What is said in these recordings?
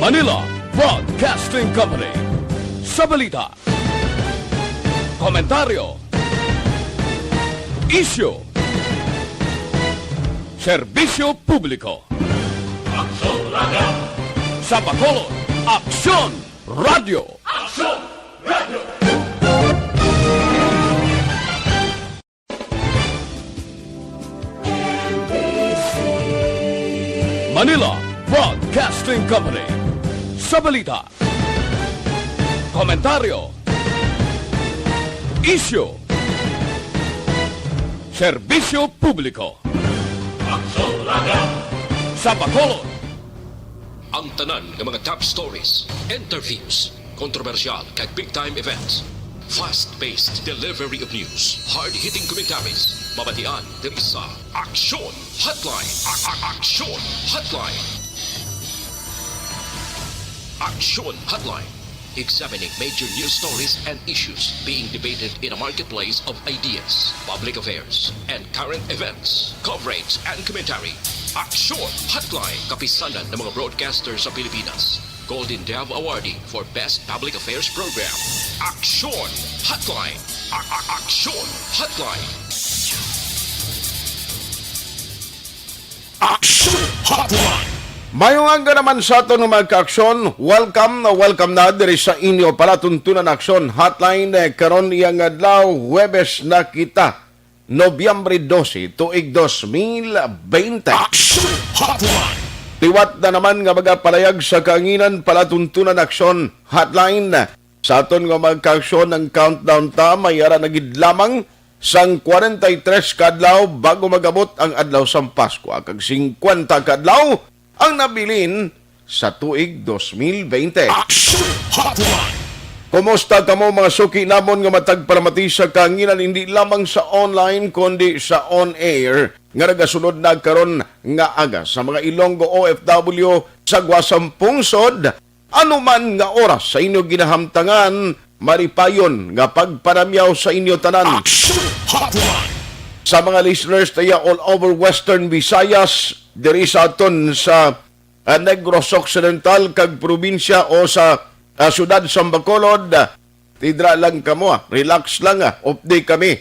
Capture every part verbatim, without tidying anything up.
Manila Broadcasting Company. Sa balita, komentaryo, isyu, serbisyo publiko. Aksyon Radio. Sa Bacolod, Aksyon Radio. Aksyon Radio. Manila Broadcasting Company. Sa balita, komentaryo, isyu, serbisyo publiko. Aksyon Radio. Sa Bacolod, ang tanan nga mga top stories, interviews, kontrobersyal kag big time events, fast-paced delivery of news, hard-hitting commentaries, mabatian diri sa Aksyon Hotline. A- a- Aksyon Hotline. Aksyon Hotline. Examining major news stories and issues being debated in a marketplace of ideas, public affairs, and current events. Coverage and commentary. Aksyon Hotline. Kapisanan ng mga broadcaster sa Pilipinas. Golden Dove Awardee for Best Public Affairs Program. Aksyon Hotline. A- a- Aksyon Hotline. Aksyon Hotline. Mayong aga naman sa aton nga mga kaaksyon. Welcome na welcome na diri sa inyo palatuntunan Aksyon Hotline. Eh, karon iyang adlaw, Huwebes na kita, Nobyembre dose, tuig dos mil bente. Aksyon Hotline. Liwat na naman nga magapalayag sa kanginan palatuntunan Aksyon Hotline. Sa aton nga mga kaaksyon, ang countdown ta may ara na gid lamang sang kwarenta y tres ka adlaw bago magabot ang adlaw sang Paskwa, kag singkwenta ka adlaw ang nabilin sa tuig dos mil bente. Action Hotline! Kumusta kamo, mga suki namon nga matag palamati sa kanginan, hindi lamang sa online kundi sa on air, nga nagasulod na karon nga aga sa mga Ilonggo O F W sa gwa sang pungsod? Ano man nga oras sa inyo ginahamtangan, malipayon nga pagpanamyaw sa inyo tanan. Action Hotline! Sa mga listeners tayo all over Western Visayas, diri sa aton sa, ah, Negros Occidental kag probinsya o sa, ah, siyudad sa Bacolod, tidra lang kamo, ah. Relax lang, ah. Updi kami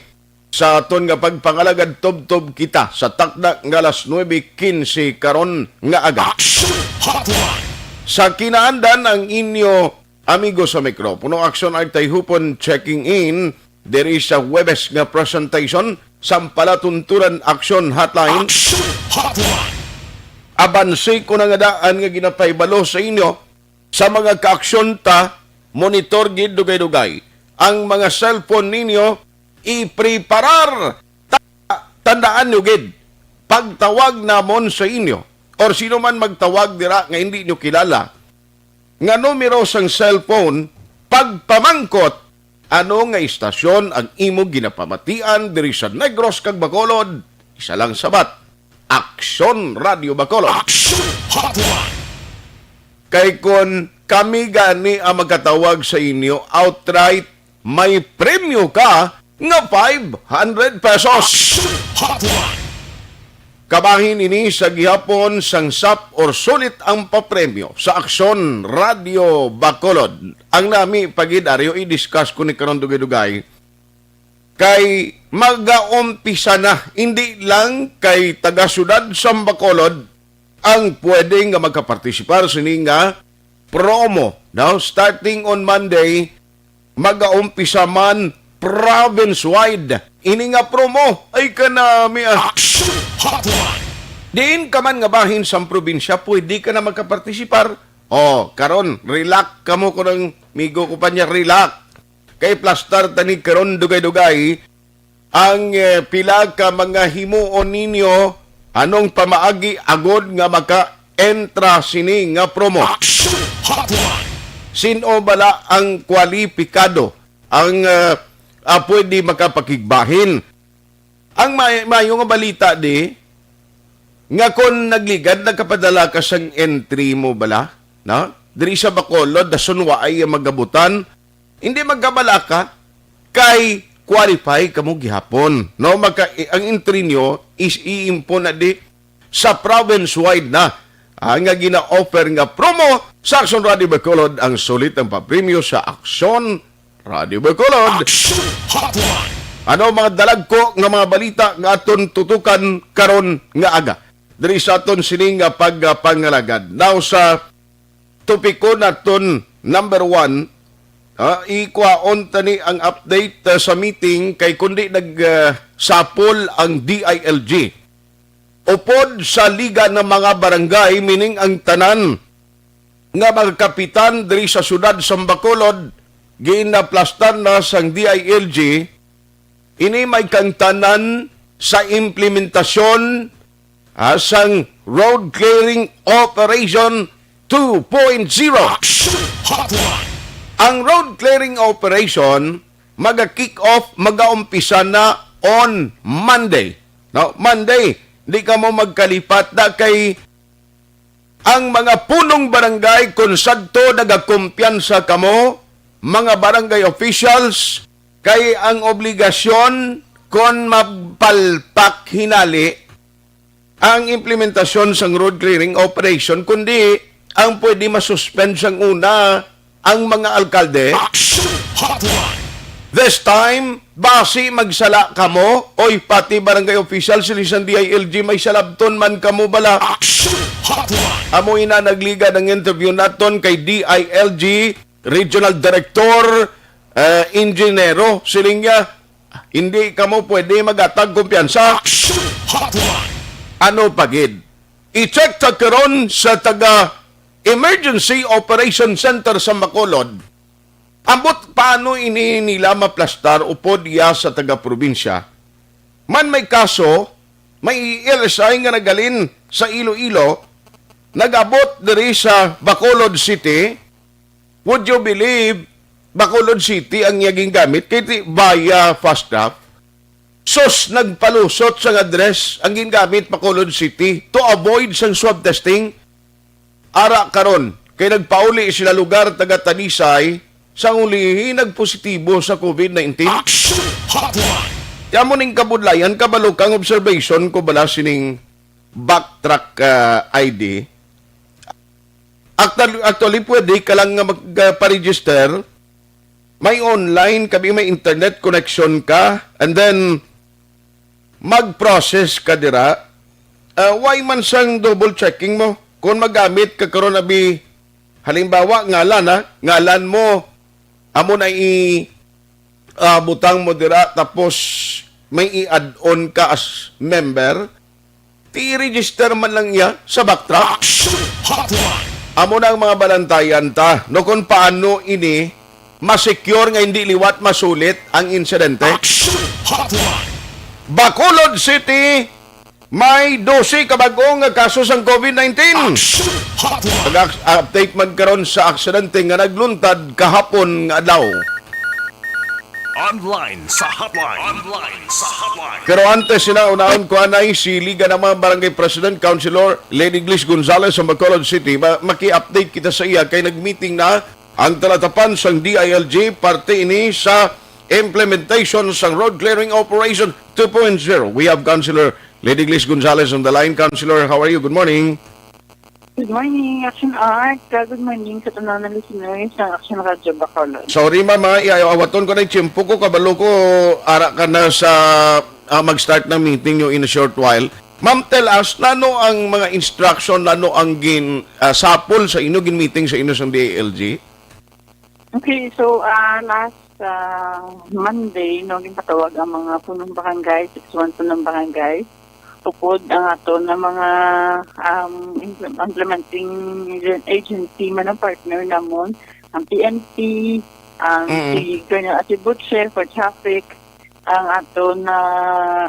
sa aton nga pagpangalagad, tubtob kita sa takna nga alas nuebe quince karon nga aga. Action Hotline! Sa kinaandan ang inyo amigo sa mikropono, Action Artay Hupon checking in diri sa Huwebes nga presentation sang palatuntunan Action Hotline. Action Hotline! Abansi ko na nga daan nga ginapahibalo sa inyo sa mga kaaksyon ta, monitor gid dugay-dugay. Ang mga cellphone ninyo, ipreparar. Ta-, tandaan nyo gid, pagtawag namon sa inyo, or sino man magtawag dira nga hindi nyo kilala, nga numero sang cellphone, pagpamangkot, ano nga istasyon ang imo ginapamatian diri sa Negros kag Bacolod? Isa lang sabat, Aksyon Radio Bacolod. Action Hotline! Kay kon kami gani ang magkatawag sa inyo, outright, may premyo ka nga five hundred pesos. Action Hotline! Kabahin ini sa gihapon sang sap or sulit ang papremyo sa Aksyon Radio Bacolod. Ang nami pa gid, Aryo, i-discuss ko ni karon dugay-dugay. Kay magaumpisa na, hindi lang kay taga-siyudad sang Bacolod ang pwede nga makapartisipar sini nga promo, no? Starting on Monday, magaumpisa man province-wide ini nga promo. Ay, kanami, ah. Action Hotline! Diin ka man nga bahin sang probinsya, pwede ka na makapartisipar. Oh, karon, relax kamo, kunang migo ko pa niya, relax. Kay plastar tani karon dugay-dugay ang, eh, pila ka mga himuon ninyo anong pamaagi agod nga maka-entra sini nga promo. Action Hotline! Sin-o bala ang kwalipikado, ang, eh, ah, pwede makapakigbahin? Ang may-, mayo nga balita di, nga kon nagligad, nagkapadala ka sang entry mo bala, no? Diri sa Bacolod, dason waay ang magabutan, hindi magkabalaka, kay qualify kamo gihapon, no? Maka-, ang entry nyo is iimpon na di sa province-wide na, ah, nga gina-offer nga promo Sa Aksyon Radio Bacolod, ang sulit ang papremyo sa Aksyon Radio Bacolod. Action Hotline. Ano ang mga dalagko nga mga balita nga aton tutukan karon nga aga diri sa aton sini nga pagpangalagad? Now, sa topiko naton number one, ah, ikwaon tani ang update, ah, sa meeting kay kundi nag, ah, sapol ang D I L G. Upod sa Liga ng mga Barangay, meaning ang tanan nga mga kapitan diri sa siyudad sa Bacolod, ginaplastar na sang D I L G, ini may kangtanan sa implementasyon, ah, sang Road Clearing Operation two point zero. Action Hotline. Ang road clearing operation maga-kick off, magaumpisa na on Monday. No, Monday, di kamo magkalipat na kay ang mga punong barangay, kon sadto nagakumpiyansa kamo, mga barangay officials, kay ang obligasyon kon mapalpak hinali ang implementasyon sang road clearing operation, kundi ang pwede masuspend sang una ang mga alkalde. Action Hotline. This time, basi magsala kamo, oy, pati barangay official, sila sang D I L G, may salabton man kamo bala. Action Hotline. Amo ina nagliga ng interview naton kay D I L G Regional Director, eh, Ingenero. Siling niya, hindi kamo pwede magatag kumpiyansa. Action Hotline. Ano pa gid? I-check ta karon sa taga Emergency Operation Center sa Bacolod. Ambot paano ini nila maplastar upod iya sa taga-probinsya? Man may kaso, may L S I nga nagalin sa Iloilo, nag-abot diri sa Bacolod City. Would you believe, Bacolod City ang iya gingamit kay ti-, via FASTCRAF? Sus, nagpalusot sang address ang gingamit, Bacolod City, to avoid sang swab testing. Ara karon, kay nagpauli sila lugar taga Talisay, sang ulihi nagpositibo sa COVID nineteen. Action Hotline. Kaya mo ning kabudlayan, kabalo kang observation ko bala sining backtrack, ah, I D. Actually, actually, pwede ka lang nga magpa-register. May online ka, may internet connection ka, and then mag-process ka dira. Ah, why man sang double checking mo? Kung magamit ka karon, abi, halimbawa, ngalan, ha? Ngalan mo, amo na i-, ah, butang mo dira, tapos may i-add-on ka as member, ti-register man lang iya sa backtrack. Action Hotline. Amo na ang mga balantayan ta, no, kung paano ini ma-secure nga hindi liwat masulit ang insidente. Action Hotline. Bacolod City, may dose ka bag-o nga kaso sang COVID nineteen. Action Hotline. Nag-update man karon sa aksidente nga nagluntad kahapon nga adlaw. Online sa hotline. Online sa hotline. Pero antes sila, unahon ko anay si Liga ng mga Barangay President, Councilor Lady Glis Gonzalez sa Bacolod City. Ma-, maki-update kita sa iya kay nag-meeting na ang talatapan sang D I L G, parte ini sa implementation sang Road Clearing Operation two point zero. We have Councilor Lady Glis Gonzalez on the line. Councilor, how are you? Good morning. Good morning, Action Art. Kag good morning sa tanan nga listeners sang Action Radio Bacolod. Sorry, ma'am, ha. Iya, awaton ko na yung tiyempo ko. Kabalo ko, ara ka na sa, ah, mag-start ng meeting nyo in a short while. Ma'am, tell us, nano ang mga instruction, nano ang gin, ah, sapol sa inyo, gin-meeting sa inyo sa D I L G? Okay, so, ah, last, ah, Monday, no, ginpatawag ang mga punong barangay, six one punong barangay. Upod ang ato na mga, um, impl-, implementing agen-, agency man ang partner namon, ang P N P, ang Mm. si Colonel Atibuche for traffic, ang ato na,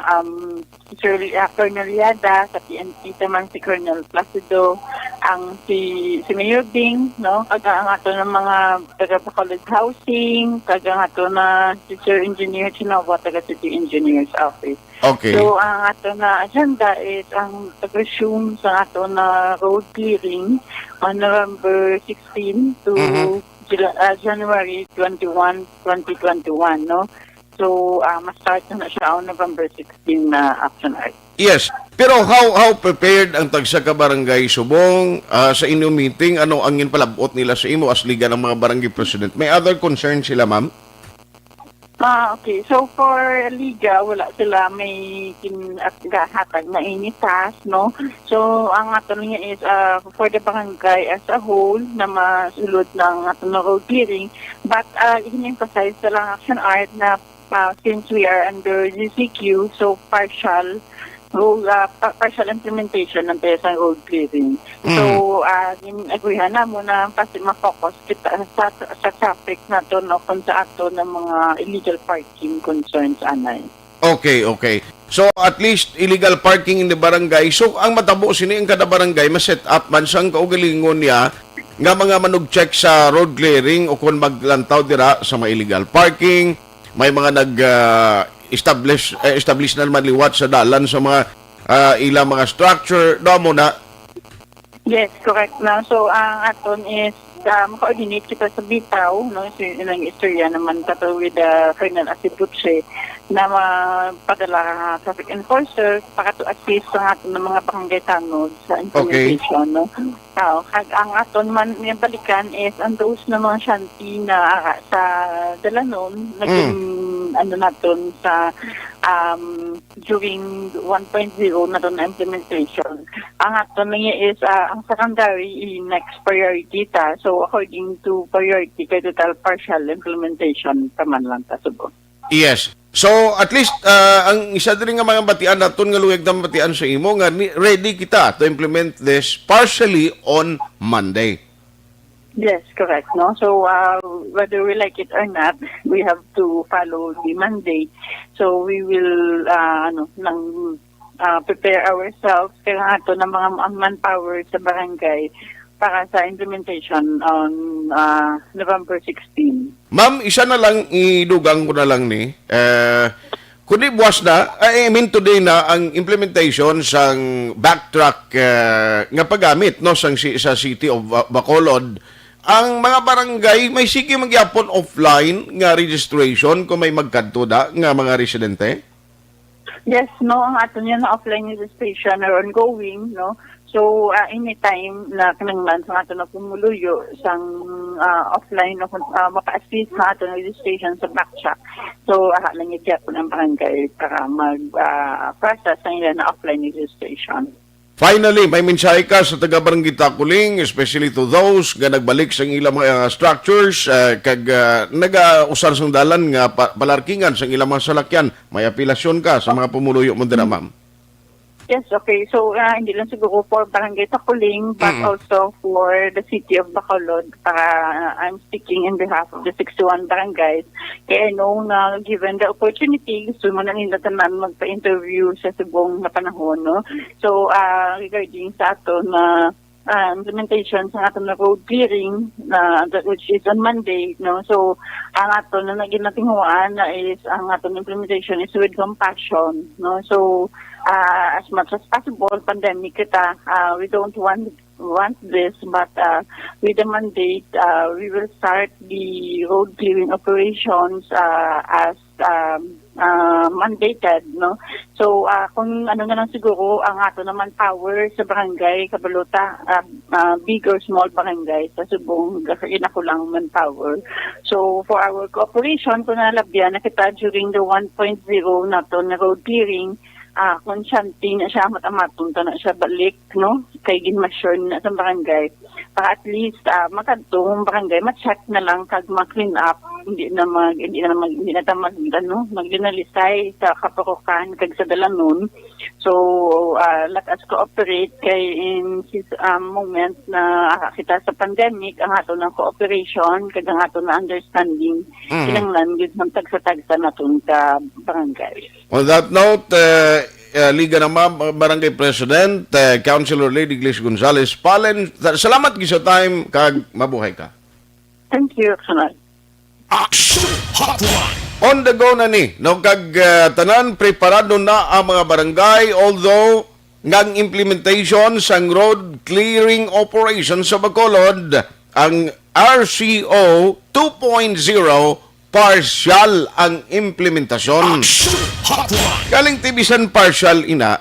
um, si Sir, ah, Colonel Yada sa P N P, taman si Colonel Placido, ang si, si Mayor Bing, no? Kag ang ato na mga taga Bacolod Housing, kag ang ato na si Sir Engineer Chinova, taga City Engineer's Office. Okay. So, ang ato na agenda is ang pag-resume sa ato na road clearing on November sixteen to Mhm. Jula-, ah, January twenty-one, twenty twenty-one, no? So, ah, ma-start na, na siya on November sixteen na action art. Yes. Pero how how prepared ang tagsa ka barangay subong ah, sa inyong meeting? Ano ang ginpalabot nila sa imo as liga ng mga barangay president? May other concern sila, ma'am? Ah, okay. So for Liga, wala sila may kin at gahatag na initas, no? So ang ato niya is uh, for the barangay as a whole na masulod ng ato na road clearing. But uh, in-emphasize sa lang action art na uh, since we are under G C Q, so partial road, uh, pa- partial implementation ng P E S ang road clearing. So, uh, in agreehan namo na kasi ma-focus kita sa, sa traffic nato, no, kung sa ato ng mga illegal parking concerns anay. Okay, okay. So at least illegal parking in the barangay. So ang matabo sini ang kada barangay ma-set up man sang kaugalingon niya nga mga manug-check sa road clearing o kung maglantaw dira sa mga illegal parking, may mga nag ah, establish eh, establish na naman liwat sa dalan sa mga ah, ilang mga structure, do mo na. Yes, correct na. So ang aton is um, coordinate kita sa bitaw, no? So yun ang istorya naman kato with uh, Colonel Asibuche na mapadala nga traffic enforcer para to assist sa aton ng mga barangay tanod sa implementation, no? Oo, kag ang aton man nga balikan is ang those na mga shanty na ara sa Dalanon, naging ano naton sa um, during one point zero na ron na implementation. Ang aton niya is ah, ang secondary i next priority ta. So according to priority kay total partial implementation pa man lang ta subong. Yes. So at least ah, ang isa diri nga mga batian naton nga luyag na mabatian sa imo nga ni- ready kita to implement this partially on Monday. Yes, correct. No, so uh, whether we like it or not, we have to follow the mandate. So we will uh, ano nang uh, prepare ourselves kaya ato ng mga manpower sa barangay para sa implementation on uh, November sixteen. Ma'am, isa na lang idugang ko na lang ni. Eh, kundi buwas na, I mean today na ang implementation sang backtrack eh, nga paggamit no sang si- sa City of Ba- Bacolod. Ang mga barangay may sige magyapon offline nga registration kung may magkadto da nga mga residente. Yes, no, ang ato niya na offline registration are ongoing, no. So uh, anytime na kinanglan sa ato na pumuluyo sang uh, offline o uh, maka-assist sa ato na registration sa backtrack. So aha lang yung gyapon ang barangay para mag uh, process ang ila na offline registration. Finally, may mensahe ka sa taga Barangay Takuling, especially to those nga nagbalik sa ilang mga uh, structures uh, kag uh, nagausar sang dalan nga pa- palarkingan sang ilang mga salakyan. May apelasyon ka sa mga pumuluyo mo dira, ma'am. Yes, okay. So, uh, hindi lang siguro for Barangay Takuling, but mm-hmm. also for the city of Bacolod. Para uh, I'm speaking in behalf of the sixty-one barangays. Kaya I know na given the opportunity, gusto mo na nila tanan magpa-interview sa subong na panahon, no? So, uh, regarding sa ato na uh, implementation sa ato na road clearing na that which is on Monday, no? So ang ato na naginatinguan na is ang ato implementation is with compassion, no? So uh, as much as possible, pandemic kita, uh, we don't want want this, but uh, with the mandate, uh, we will start the road clearing operations uh, as um, uh, mandated, no? So uh, kung ano na lang siguro ang ato naman power sa barangay, kabalota, uh, uh, big or small barangay, sa subong gakain ako lang manpower. So for our cooperation, kung nalabyan na kita during the one point zero nato na road clearing, uh, kung shanty na siya, amat-amaton ta na siya balik, no? Kay ginmasyon na sa barangay para at least uh, makadtong barangay ma-check na lang kag ma-clean up, hindi na mag hindi na mag hindi na ta mag ano, maglinalisay sa kapurukan kag sa dalanon. So uh, let us cooperate kay in this um, moment na uh, kita sa pandemic, ang ato ng cooperation kag ang ato na understanding mm-hmm. kinanglan gid ng tagsa-tagsa naton ka barangay. On that note, uh, uh, Liga ng Barangay President, uh, Councilor Lady Glis Gonzalez Palen, salamat gid sa time kag mabuhay ka. Thank you, Kanal. Action Hotline. On the go na ni, no, kag uh, tanan preparado na ang mga barangay, although ngang implementation sang road clearing operation sa Bacolod, ang R C O two point zero partial ang implementasyon. Action Hotline. Galing ti bisan partial ina,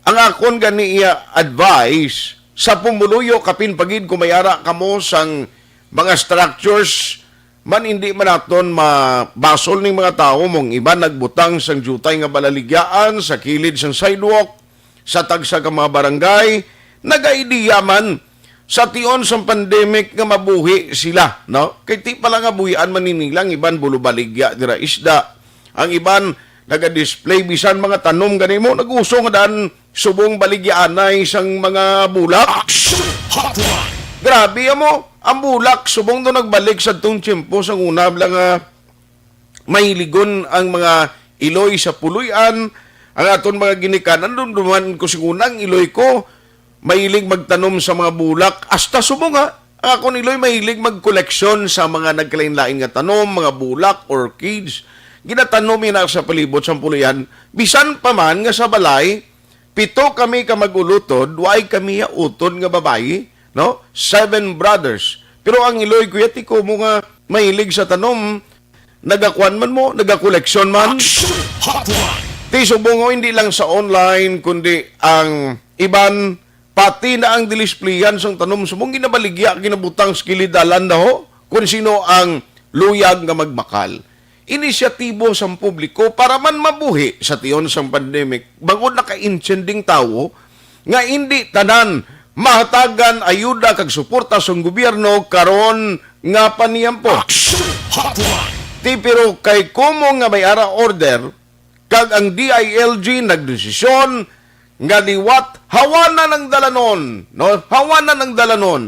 ang akon gani iya advice sa pumuluyo, kapin pa gid kung may ara kamo sang mga structures man, hindi man naton mabasol ning mga tawo. Mong iban nagbutang sang diutay nga balaligyaan sa kilid sang sidewalk sa tagsa ka mga barangay, nagaidiya man sa tion sang pandemic nga mabuhi sila, no? Kay ti pala nga buhian man ni nila, ang iban bulobaligya dira isda, ang iban naga-display bisan mga tanom gani mo, nag-uso nga daan subong baligyaanay sang mga bulak. Action Hotline. Grabe amo, ang bulak subong do nagbalik sa tong tiyempo sang una lang nga mahiligon ang mga iloy sa puloy-an, ang aton mga ginikanan. Dumduman ko sing una, ang iloy ko mahilig magtanom sa mga bulak, hasta subong ha, ang akon iloy mahilig magkoleksyon sa mga nagkalain-lain nga tanom, mga bulak, orchids. Ginatanom ina sa palibot sang puloy-an, bisan pa man nga sa balay, pito kami ka mag-ulutod, way kami ya utod nga babayi, no? Seven brothers. Pero ang iloy ko ya, ti ko mo nga mahilig sa tanom, nagakuan man mo, nagakoleksyon man. Action Hotline. Ti subong, o, hindi lang sa online, kundi ang iban, pati na ang dilisplihan sang tanom, subong ginabaligya, ginabutang sa kilid dalan na ho, kung sino ang luyag nga magbakal. Inisyatibo sang publiko para man mabuhi sa tion sang pandemic, bangod naka-intinding tawo nga indi tanan mahatagan ayuda kag suporta sang gobyerno karon nga paniyampo. Action Hotline. Ti, pero kay komo nga may ara order, kag ang D I L G nagdesisyon nga liwat hawanan ang dalanon, no? Hawanan ang dalanon.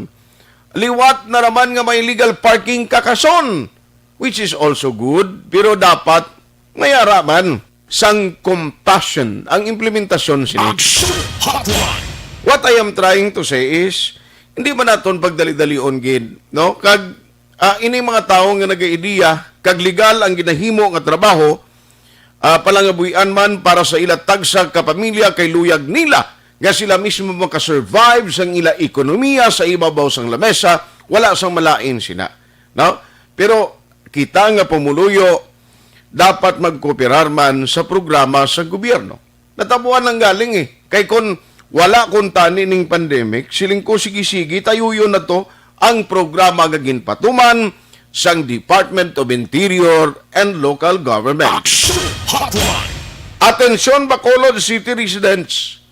Liwat na naman nga may illegal parking kakason, which is also good, pero dapat may ara man sang compassion ang implementasyon sini. Action Hotline. What I am trying to say is, hindi man naton pagdali-dalion gid, no? Kag, ah, ini mga tawo nga nagaidiya kag legal ang ginahimo nga trabaho, ah, palangabuhian man para sa ila tagsa ka pamilya, kay luyag nila nga sila mismo makasurvive sang ila ekonomiya sa ibabaw sang lamesa, wala sang malain sina, no? Pero kita nga pumuluyo, dapat magkooperar man sa programa sa gobyerno. Natabuan lang galing eh. Kay kon wala kuntani ning pandemic, siling ko, sige-sige, tayuyon na to ang programa nga ginpatuman sang Department of Interior and Local Government. Action Hotline. Atensyon, Bacolod City residents.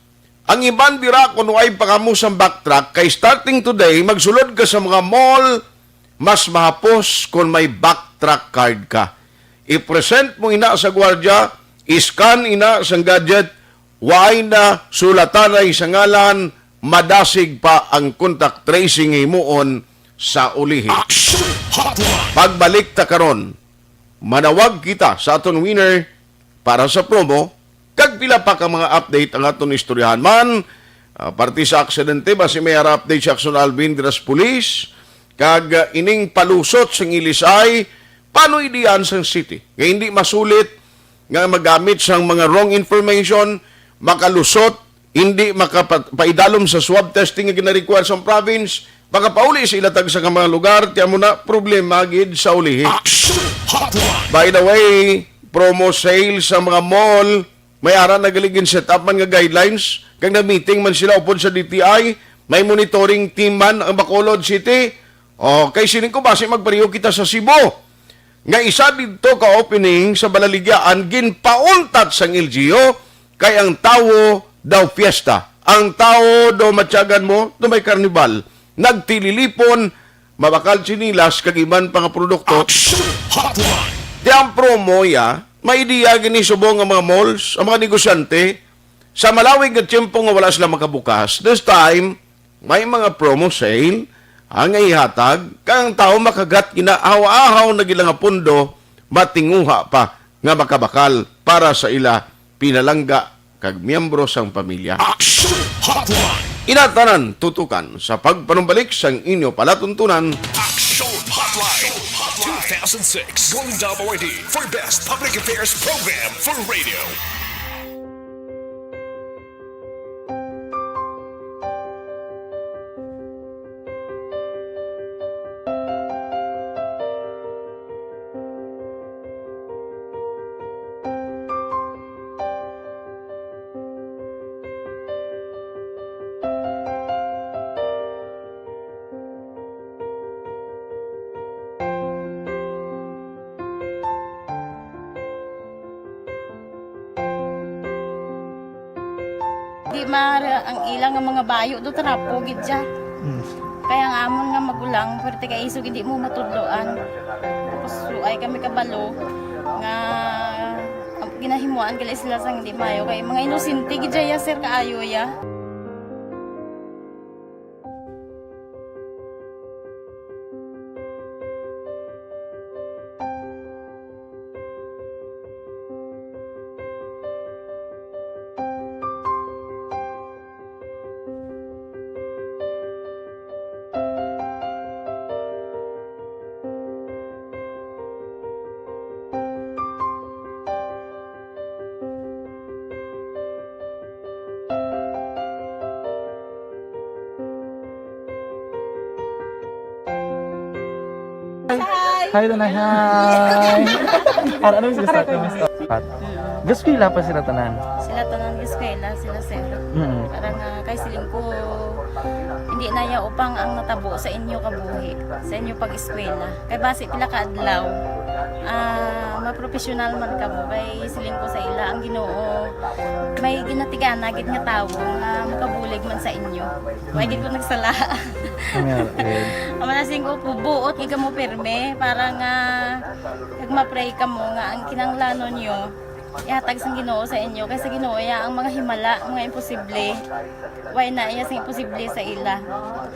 Ang iban dira, kung way pa kamo sang backtrack, kay starting today, magsulod ka sa mga mall, mas mahapos kung may backtrack card ka. I-present mo ina sa gwardiya, i-scan ina sang gadget, way na sulatanay sa ngalan, madasig pa ang contact tracing himuon sa ulihi. Action Hotline. Pagbalik ta karon, manawag kita sa aton winner para sa promo, kag pila pa ka mga update ang aton istoryahan man. Ah, parte sa aksidente, basi may ara update si Action Alvin dira sa pulis, kag, ah, ining palusot sang ilisay, paano idiyan sang city nga hindi masulit nga magamit sang mga wrong information, makalusot, hindi makapaidalom sa swab testing nga ginarequire sang province, makapauli sa ila tagsa ka mga lugar, ti amo na problema gid sa ulihi. Action Hotline. By the way, promo sale sa mga mall, may ara na gali gin-set up man nga guidelines, kag nag-meeting man sila upod sa D T I, may monitoring team man ang Bacolod City. O, kay siling ko, basi magpareho kita sa Cebu, nga isa didto ka opening sa Balaligyaan ginpauntat sang L G U, kay ang tawo daw fiesta. Ang tawo daw matyagan mo, daw may karnibal. Nagtililipon, mabakal, tsinelas, kag iban pa nga produkto. Action Hotline. Di ang promo, ya, may ideya gini subong ang mga malls, ang mga negosyante. Sa malawig nga tiyempo nga wala sila makabukas, this time, may mga promo sale ang ihatag, kag ang tawo makagat ginaahaw-ahaw na gila nga pondo, matinguha pa nga makabakal para sa ila pinalangga kag miyembro sang pamilya. Action Hotline. Ina tanan tutukan sa pagpanumbalik sang inyo palatuntunan. Action Hotline two thousand six Golden Dome Awardee for Best Public Affairs Program for Radio. Di mar ang ila nga mga bayo do trapo gid siya. Mm. Kaya ang amon nga magulang, pwerte kay isog hindi mo matudloan. Tapos, ay kami kabalo nga ginahimuan gali sila sang hindi maayo. Kay mga inosente gid siya, sir, kaayo ya. Hi! Hi, Tanay. Hi! Ano, ano yung sila sa akin? Pat. Gaskwela pa sila tanan. Sila tanan gaskwela, sila sir. Mm. Para nga kay siling ko, hindi na ya upang ang natabo sa inyo kabuhi, sa inyo pag-eskwela. Kay basi pila ka adlaw, ah, mapropesyonal man kamo. Kay siling ko sa ila, ang Ginoo may ginatigana gid nga tawo nga makabulig man sa inyo. Wa gid ko nagsala. Amen. Ang mga singko po, buot gid kamo pirme para nga kag ma-pray kamo nga ang kinahanglanon nyo ihatag sang Ginoo sa inyo, kay sa Ginoo ya ang mga himala, mga imposible. Way na iya sing imposible sa ila.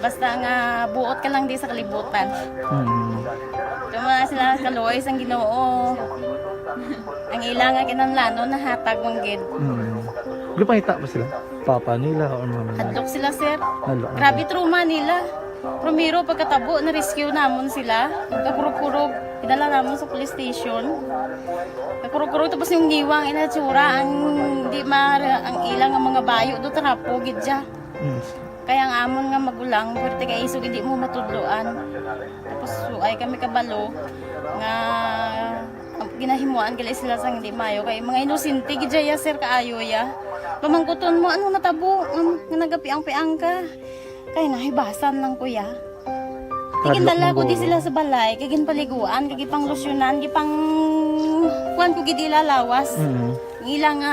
Basta nga buot ka lang di sa kalibutan. Mm. Kamo na sila kaluoy sang Ginoo. Ang ila nga kinahanglanon nahatag man gid. Mm. Gipangita ba sila? Papa nila or mama nila? Hadlok sila, sir. Hadlok. Grabe trauma nila. Primero, pagkatabo, na-rescue namon sila. Kakurog-kurog, idala namon sa police station. Kakurog-kurog, tapos yung niwang inatsura, ang di ma-, ang ilang ang mga bayo do, trapo gid siya. Mm. Kaya ang amon nga magulang, pwerte kay isog, hindi mo matudloan. Tapos, ay kami kabalo nga ginahimuan gali sila sang hindi maayo. Kay mga inosente gid ya, sir, kaayo ya. Pamangkuton mo, ano natabo? Um, nga nagapiang-piang ka. Kay nahibasan lang ko ya. Hadlok. Tigindala ko di sila sa balay, kay ginpaliguan, kay gipanglusyonan, gipang kuan ko gid ila lawas. Mm. Ang ila nga,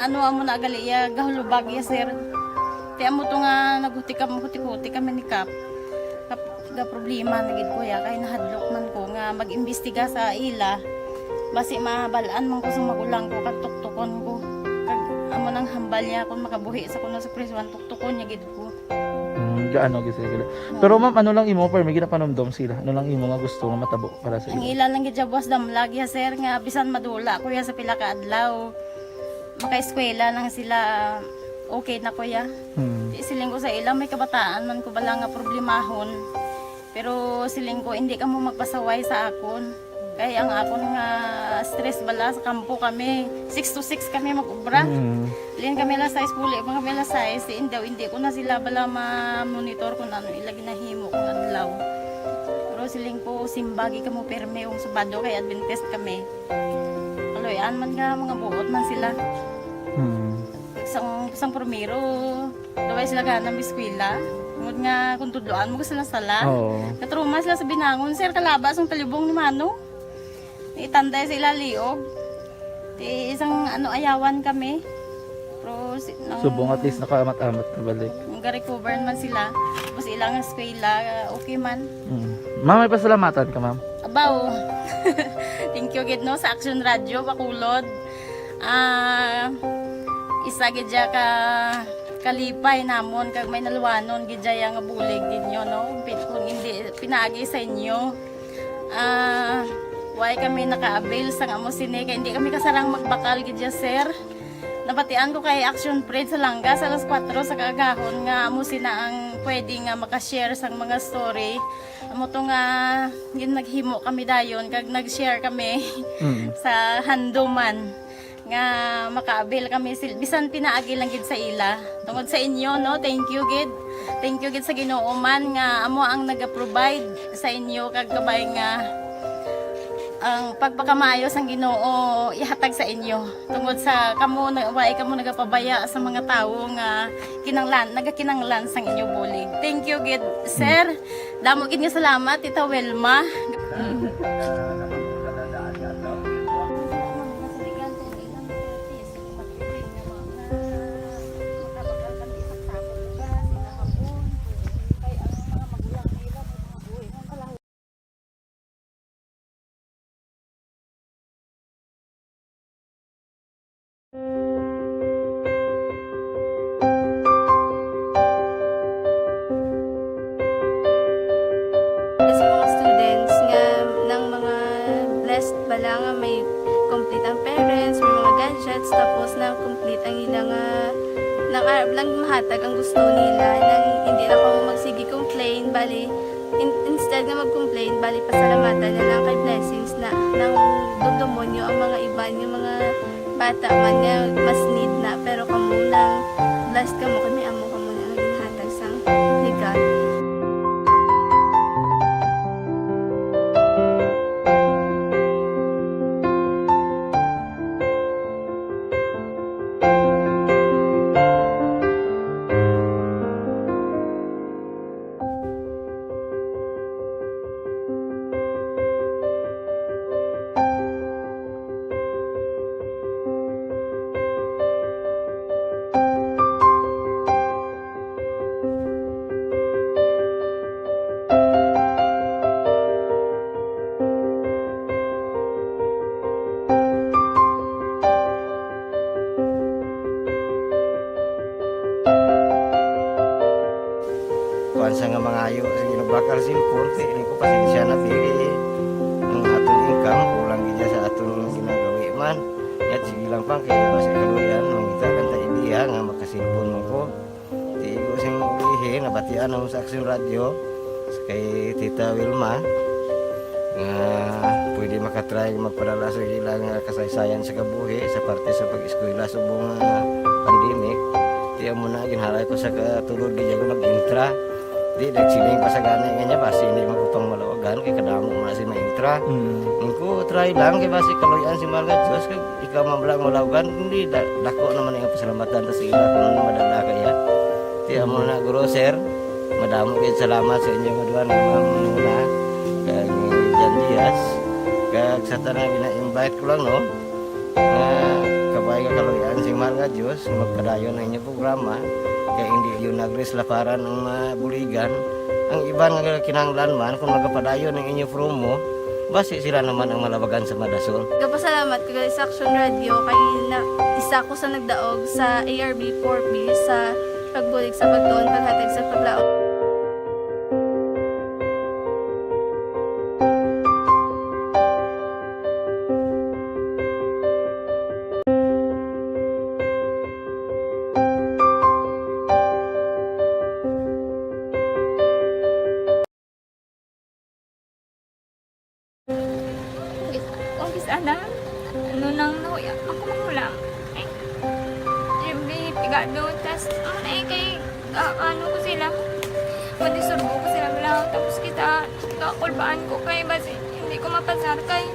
ano, amo na gali ya, gahulubag ya, sir. Ti amo to nga naghuti kam-, huti-huti kami ni Kap. Kap-, ga problema na gid ko ya, kay nahadlok man ko nga mag-imbestiga sa ila. Basi mabal-an man ko sa magulang ko, kag tuktukon ko. Kag amo nang hambal niya, kung makabuhi sa kuno sa prisuan, tuktukon niya gid ko. Mm, gaano gid sila gila. Oo. Pero ma'am, ano lang imo, pero may ginapanumdom sila? Ano lang imo nga gusto nga matabo para sa ila? Ang ila lang gid siya, boss, damlag ya, sir, nga bisan madula ko ya sa pila ka adlaw, makaeskwela lang sila, okay na ko ya. Hmm. Di siling ko sa ila, may kabataan man ko bala nga problemahon. Pero siling ko, hindi kamo magpasaway sa akon. Kay ang akon nga stress bala sa kampo kami, six to six kami mag-obra. Mm. Lin kami alas sais, puli pa kami alas sais. Di, hindi, hindi ko na sila bala ma-monitor kung ano ila ginahimo kung adlaw. Pero siling ko, simba gid kamo pirme kung Sabado kay Adventist kami. Kaluy-an man nga mga buot man sila. Mm. Sang, sang primero, daway sila gana mag-eskwela. Tungod nga kung tudloan mo sila sala. Oo. Natrauma sila sa binangon, sir, kalaba sang talibong ni Mano. Itanday sa ila liog. Ti isang ano, ayawan kami. Pero si, nang Subong at least nakaamat-amat na balik. Nag-recover naman sila. Tapos ilang eskwela, okay man. Mm. Ma'am, may pasalamatan ka, ma'am? Abaw. Thank you gid, no, sa Action Radio Bacolod. Ah, isa gid siya ka kalipay namon kag may naluwanon gid siya nga bulig gid nyo, no? Pi-, kung hindi pinaagi sa inyo, ah, way kami naka-avail sang amo sini kay hindi kami kasarang magbakal gid siya, sir. Nabatian ko kay Action Fred sa Langga sa alas kuwatro sa kaagahon nga amo sina ang pwede nga maka-share sang mga story. Amo to nga gin-, naghimo kami dayon kag nag-share kami Mm. sa handuman nga maka-avail kami sil-, bisan pinaagi lang gid sa ila. Tungod sa inyo, no? Thank you gid. Thank you gid sa Ginoo man nga amo ang naga-provide sa inyo kag kabay nga ang pagpakamaayo sang Ginoo ihatag sa inyo. Tungod sa kamo na, way kamo nagapabaya sa mga tawo nga kinanglan, nagakinanglan sang inyo bulig. Thank you gid, sir. Damo gid nga salamat, Tita Wilma. Mm. Nang arab lang mahatag ang gusto nila, nang hindi na ko magsige complain, bali, in-, instead nga mag-complain, bali, pasalamatan na lang kay blessings na, nang dugdumonyo ang mga iban, yung mga bata man nga mas need na, pero kamo nang blessed kamo, kay may amo kamo na nga ginhatag sang legal. Kuwan sa nga mangayo sa ginubakal cellphone, kay ini ko pasensya na, dili ang aton income, kulang gid sa aton ginagawi man. Yat, sige lang pa, kay basi kaluyan, mangita lang ta ideya nga makasilpon man ko. Tigo sing ulihi, nabatian namo sa Aksyon Radyo, kay Tita Wilma, nga pwede makatry magpadala sa ilang, ah, kasaysayan sa kabuhi sa parte sa pag-eskwela subong nga pandemic. Ti amo na, ginhalay ko sa katulod, gid ako nag-intra. Di, nagsiling pa sa gani nga niya, basi hindi man ko pang malawagan, kay kadamo mo na si maintra. Mm. Ingko, try lang, kay basi kaluyan si Mahal nga Diyos, kag ikaw man bala ang malawagan, hindi, da-, dako naman ang pasalamatan ta sa ila kung ano madala kaya. Ti amo na, guro, sir, madamo kayo salamat sa inyo nga duha nga mga manuna, kag ni Jan Diaz, kag sa tanan gina-invite ko lang, no, nga kabay nga kaluyan sing Mahal nga Diyos, nga magpadayon ang inyo programa, kay hindi yun nagreslaparan ang mga buligan. Ang iban nga kinahanglan man, kung magapadayon ang inyo promo, basi sila naman ang malabagan sa madason. Gapasalamat ko gali sa Action Radio kay na, isa ko sa nagdaog sa A R B four B sa pagbulig sa pagtuon, paghatag sa paglaom. Kung kis-, kung kis-a na, ano nang nahuya, ako mahulam. Ay, Jimmy, pigado, tas, ano na eh, kay, ah, ano ko sila, madisurbo ko sila, wala, tapos kita, kakulbaan ko kay, basi, hindi ko mapasar kay.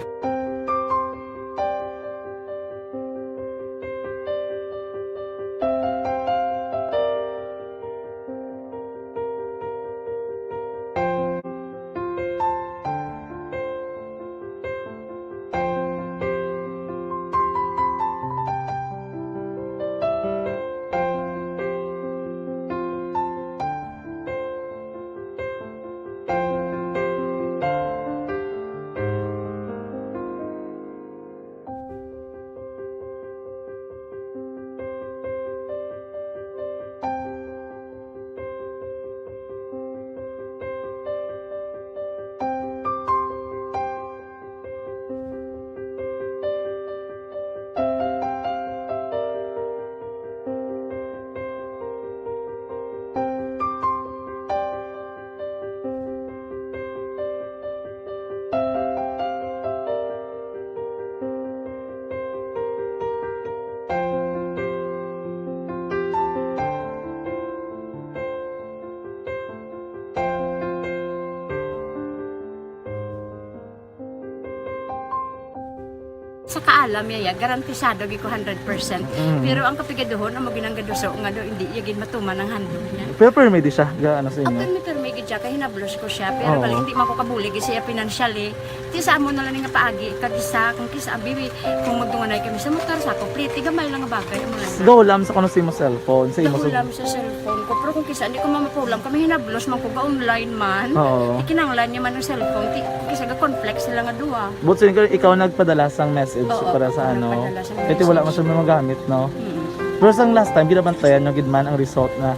Sa kaalam niya, ya, garantisado gid ko hundred percent. Mm. Pero ang kapigaduhon, amo ginang gaduso nga do, hindi iya gid matuman ang handog niya. Pero permi di siya, ga, ano sa inyo? Ang permi, permi gid siya, kay hinablos ko siya. Pero Oo. bali, hindi man ko kabulig siya financially. Ti sa amo na lang nga paagi, kag isa, kung kisa, abi, kung magdunganay kami sa motor, sa complete, gamay lang nga bagay, amo lang. Go, lam sa kuno sa imo cellphone, sa imo Go, sub- lam sa cellphone ko. Pero kung kisa, hindi ko mamapulam, kami hinablos man ko, ga-online man. Oo. Ikinanglan niya man ang cellphone, ti, kisa ga-conflict sila nga duha. But so, ikaw, ikaw nagpadala sang message Oo, para sa ako ano? nagpadala sang Kaya ti wala message. man siya magamit, no? Mm. Pero sang last time, ginabantayan nyo gid man ang result na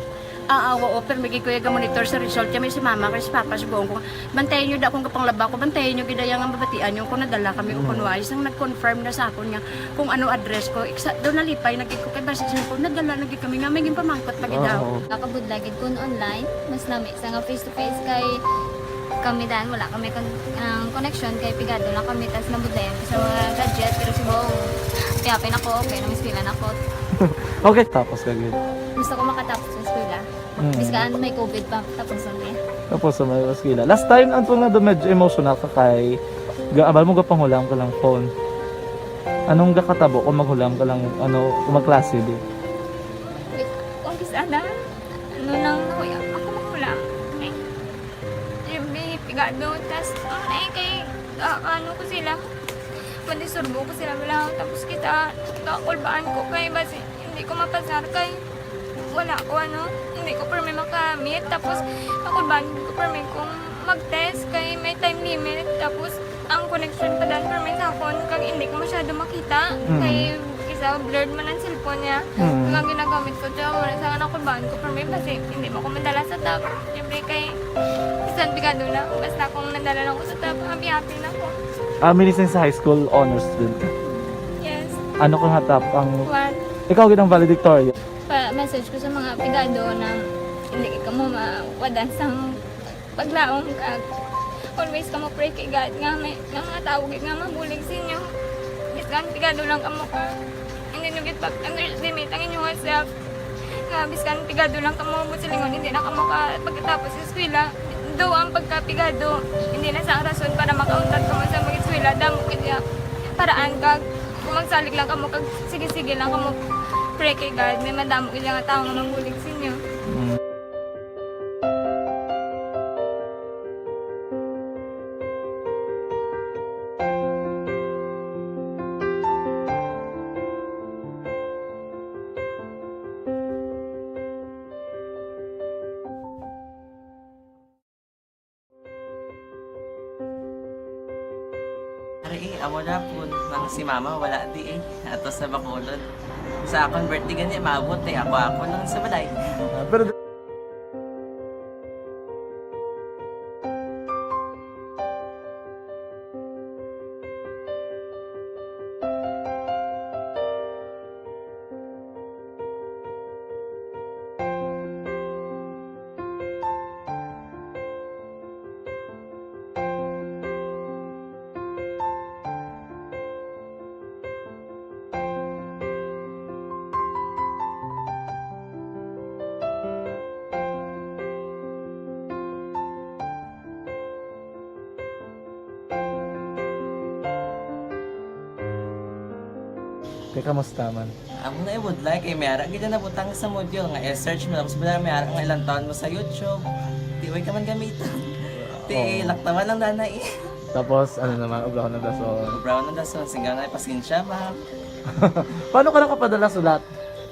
Ah, ah, oo, pero may gid ko yung monitor sa result. Kaya may si mama, kay si papa, si buong ko. Bantayan nyo da kung kapanglaba ko, bantayan nyo gid ang mabatian nyo kung nadala kami o kung Mm. wala. Isang nag-confirm na sa akon nga kung ano address ko. Iksa, daw nalipay na gid ko kay basi sa ko, nadala na gid kami nga may ginpamangkot pa gid daw. Oo. Nakabudlay gid kun online, mas lami sa nga face to face kay kami dan wala kami kon-, ang connection kay pigado lang kami tas nabudlayan ko sa mga gadget pero si Bong, piyapin ako, okay na may eskwela na ako. Okay, tapos ka gid. Gusto ko makatapos sa eskwela. Mm. Biskan may covid pa, tapos ang niya. Tapos sa may eskwela. Last time, ang tunga do medyo emotional ka kay gaabal mo gapanghulam ka lang phone. Anong gakatabo kung maghulam ka lang, ano, kung magklase di? Wait, kung kis-, ano, ano lang, nahuya ako maghulam. Eh, yung may pigado, tas, ano eh, kay, ah, ano ko sila, mandisturbo ko sila, wala, tapos kita, kakulbaan ko kay, basi, hindi ko mapasar kay, wala ko, ano, hindi ko permi makamit. Tapos, ako ba, hindi ko permi kung mag-test kay may time limit. Tapos, ang connection pa dan permi sa phone kag hindi ko masyado makita. Mm. Kay isa blurred man ang cellphone niya. Mm. Kag ang ginagamit ko, tiyo, wala sa anak ko ba, ko permi kasi hindi mo ko madala sa top. Siyempre kay, bisan pigado na, basta kung nadala lang ko sa top, happy-happy na ko. Ah, minising sa high school, honor student ka? Yes. Ano ka nga top ang One. Ikaw gid ang valedictorian? Pa-message ko sa mga pigado na hindi kamo mawadan sang paglaom kag always kamo pray kay God nga may, nga mga tawo gid nga mabulig sa inyo. Biskan pigado lang kamo ka hindi nyo gid pag-underestimate ang inyong self. Nga biskan pigado lang kamo mo silingon hindi na kamo ka pagkatapos sa eskwela. Do ang pagkapigado hindi na sa rason para makauntat kamo sa mag-eskwela. Damo gid ya paraan kag kung magsalig lang kamo kag sige-sige lang kamo pray kay God, may madamo gid nga tawo nga mabulig sa inyo. Mm. Ari, eh, amo na po nang si mama wala di eh. Ato sa Bacolod. Sa akong birthday gani, maabot eh. Ako-ako lang sa balay. Ah, pero Kay kamusta man? Amo na ibudlay kay may ara gid na butang sa module nga i-search mo tapos bala may ara nga ilang taon mo sa YouTube. Di way ka man gamiton. Oo. Ti laktawan lang dana eh. Tapos ano naman, ubraw ng dason. Ubraw ng dason, singga na pasensya, ma'am. Paano ka nakapadala sulat?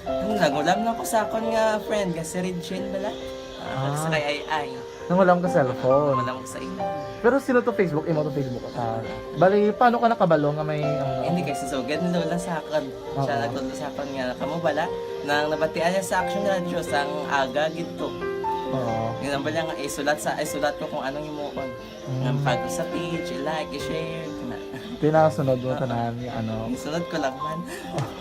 Ano, naghulam lang ko sa akon nga friend nga si Regine bala. Ah, Ah. sa kay Ay Ay. Nang wala ka cellphone. Wala mo sa imo. Pero sino to Facebook? Imo to Facebook? Ah, bali, paano ka nakabalo nga may, ano? Hindi kay si Sugad ni Lola sa akon. Oo. Siya nagtudlo sa akon nga, "Kamo bala?" Nang nabatian niya sa Action Radio, sang aga gid to. Oo. Yun ang bala nga, isulat sa, isulat ko kung anong imuon. Mm. Nga mag-follow sa page, i-like, i-share, na. Pinasunod mo Ah. tanan, ano? Isunod ko lang man.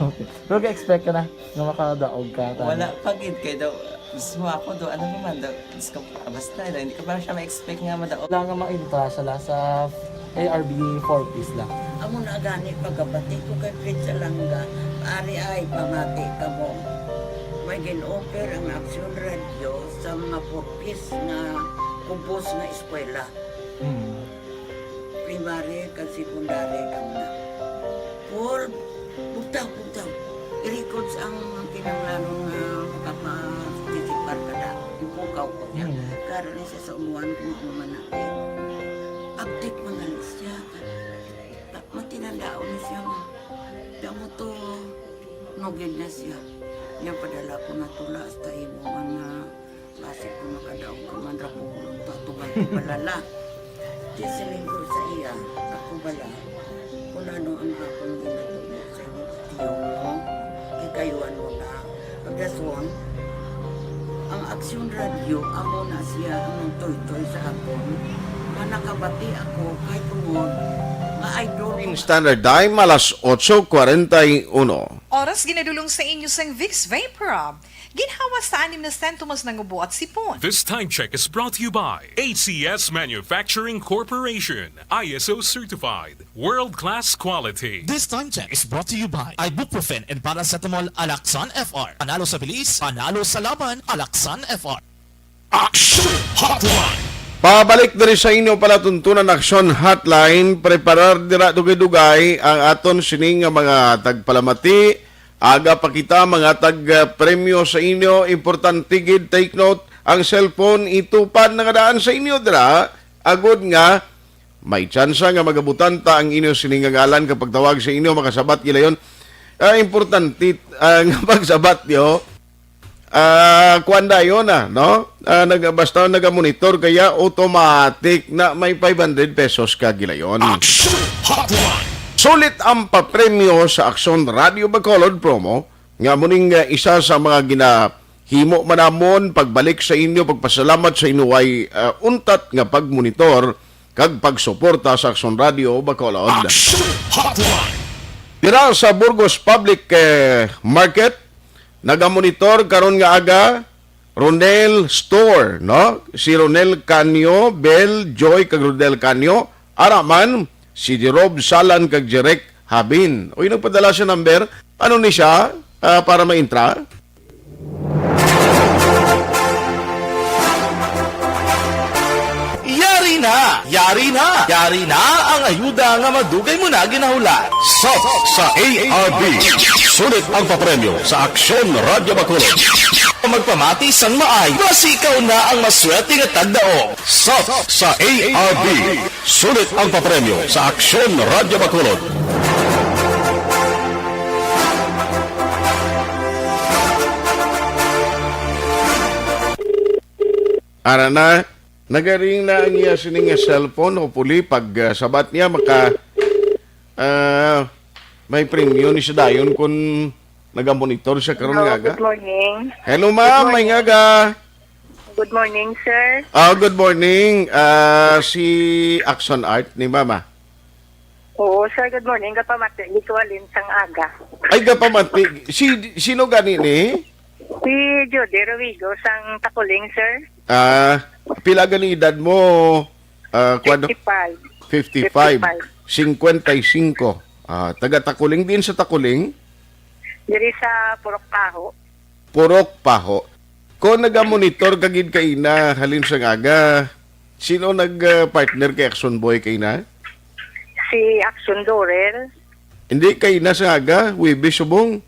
Okay. Pero ka-expect ka na nga makadaog ka, tanan? Wala pa gid, kay daw, Gusto mo ako do, ano naman do? Gusto ko, ah, basta, hindi ko pa siya ma-expect nga madaog. Wala nga maintra siya la sa A R B four Ps la. Amo na gani pagkabati ko kay Fred Salanga, ari ay pamati kamo. May gin-offer ang Action Radio sa mga four Ps nga kubos nga eskwela. Hmm. Primary kag secondary kamo na. Paul, bugtaw, bugtaw. I-records ang kinahanglanon nga makaparticipar ka na. Ipukaw ko siya. Mm. Karon ni siya sa umuan kung ano man na. Update man gani siya. Pa-, matinandaon ni siya nga. Damo to, nugid na siya. Niya padala ko na tula hasta imo man nga Basi kung makadaog ka man ra, pulong pa, tubag ko balala. Di siling ko sa iya, ako bala, kung ano ang akong ginatubag sa imo, tiyo mo, kikayuan mo na. Pagdason, ang Aksyon Radyo, amo na siya ang nagtuytoy sa akon nga nakabati ako kay tungod nga idol ko. Standard Time, alas otso kwarenta y uno. Oras ginadulong sa inyo sang Vicks Vaporub. Ginhawa sa anim na sentimos nga ubo at sipon. This time check is brought to you by A C S Manufacturing Corporation, I S O certified, world-class quality. This time check is brought to you by ibuprofen and paracetamol, Alaxan F R. Panalo sa bilis, panalo sa laban, Alaxan F R. Action Hotline. Pabalik diri sa inyo palatuntunan, Action Hotline. Preparar dira dugay-dugay ang aton sini nga mga tagpalamati. Aga pa kita mga tag, ah, premyo sa inyo. Importante gid, take note, ang cellphone itupad na nga daan sa inyo dira, agod nga may tsansa nga magabutan ta ang inyo sini nga ngalan kag pagtawag sa inyo makasabat gilayon. Ah, importante, ah, nga pagsabat nyo, ah, kuwan dayon na, no? Ah, nag-, basta nagamonitor kaya automatic na may five hundred pesos ka gilayon. Action Hotline. Sulit ang papremyo sa Aksyon Radio Bacolod promo nga muning, ah, isa sa mga ginahimo man namon pagbalik sa inyo, pagpasalamat sa inyo way, ah, untat nga pagmonitor kag pagsuporta sa Aksyon Radio Bacolod. Action Hotline. Dira sa Burgos Public, eh, Market, nagamonitor karon nga aga, Ronel Store, no? Si Ronel Canio, Bel, Joy, kag Ronel Canio, ara man, si Jerob Salan kag Jerek Habin. Uy, nagpadala sa number. Ano ni siya, ah, para ma-intra? Yari na! Yari na! Yari na ang ayuda nga madugay mo na ginahulat. Sop sa A R B. Sulit ang papremyo sa Aksyon Radyo Bacolod. Magpamati sang maay, basi ikaw na ang maswerte nga tagdaog. Sop sa A R B. Sulit ang papremyo sa Aksyon Radyo Bacolod. Ara na, nagaring na ang iya sini nga cellphone. Hopefully, pag, ah, sabat niya, maka, ah, may premyo ni siya dayon kung nagamonitor siya karon. Hello, nga aga. Good morning. Hello, ma'am. Good morning. May nga aga. Good morning, sir. Ah, good morning. Ah, si Action Art ni Mama. Oo, sir. Good morning. Gapamati, dito alin sang aga. Ay, gapamati. Si, sino gani ni? Si Judy Ruigo sang Takuling, sir. Ah, pila gani edad mo? Ah, kuwan? Fifty-five. Fifty-five. Fifty-five. Cincuenta y cinco. Ah, taga Takuling. Diin sa Takuling? Diri sa Purok Paho. Purok Paho. Kung nagamonitor ka gid kaina halin sa aga, sino nag, ah, partner kay Action Boy kaina? Si Action Dorel. Hindi, kaina sa aga, Huwebes subong.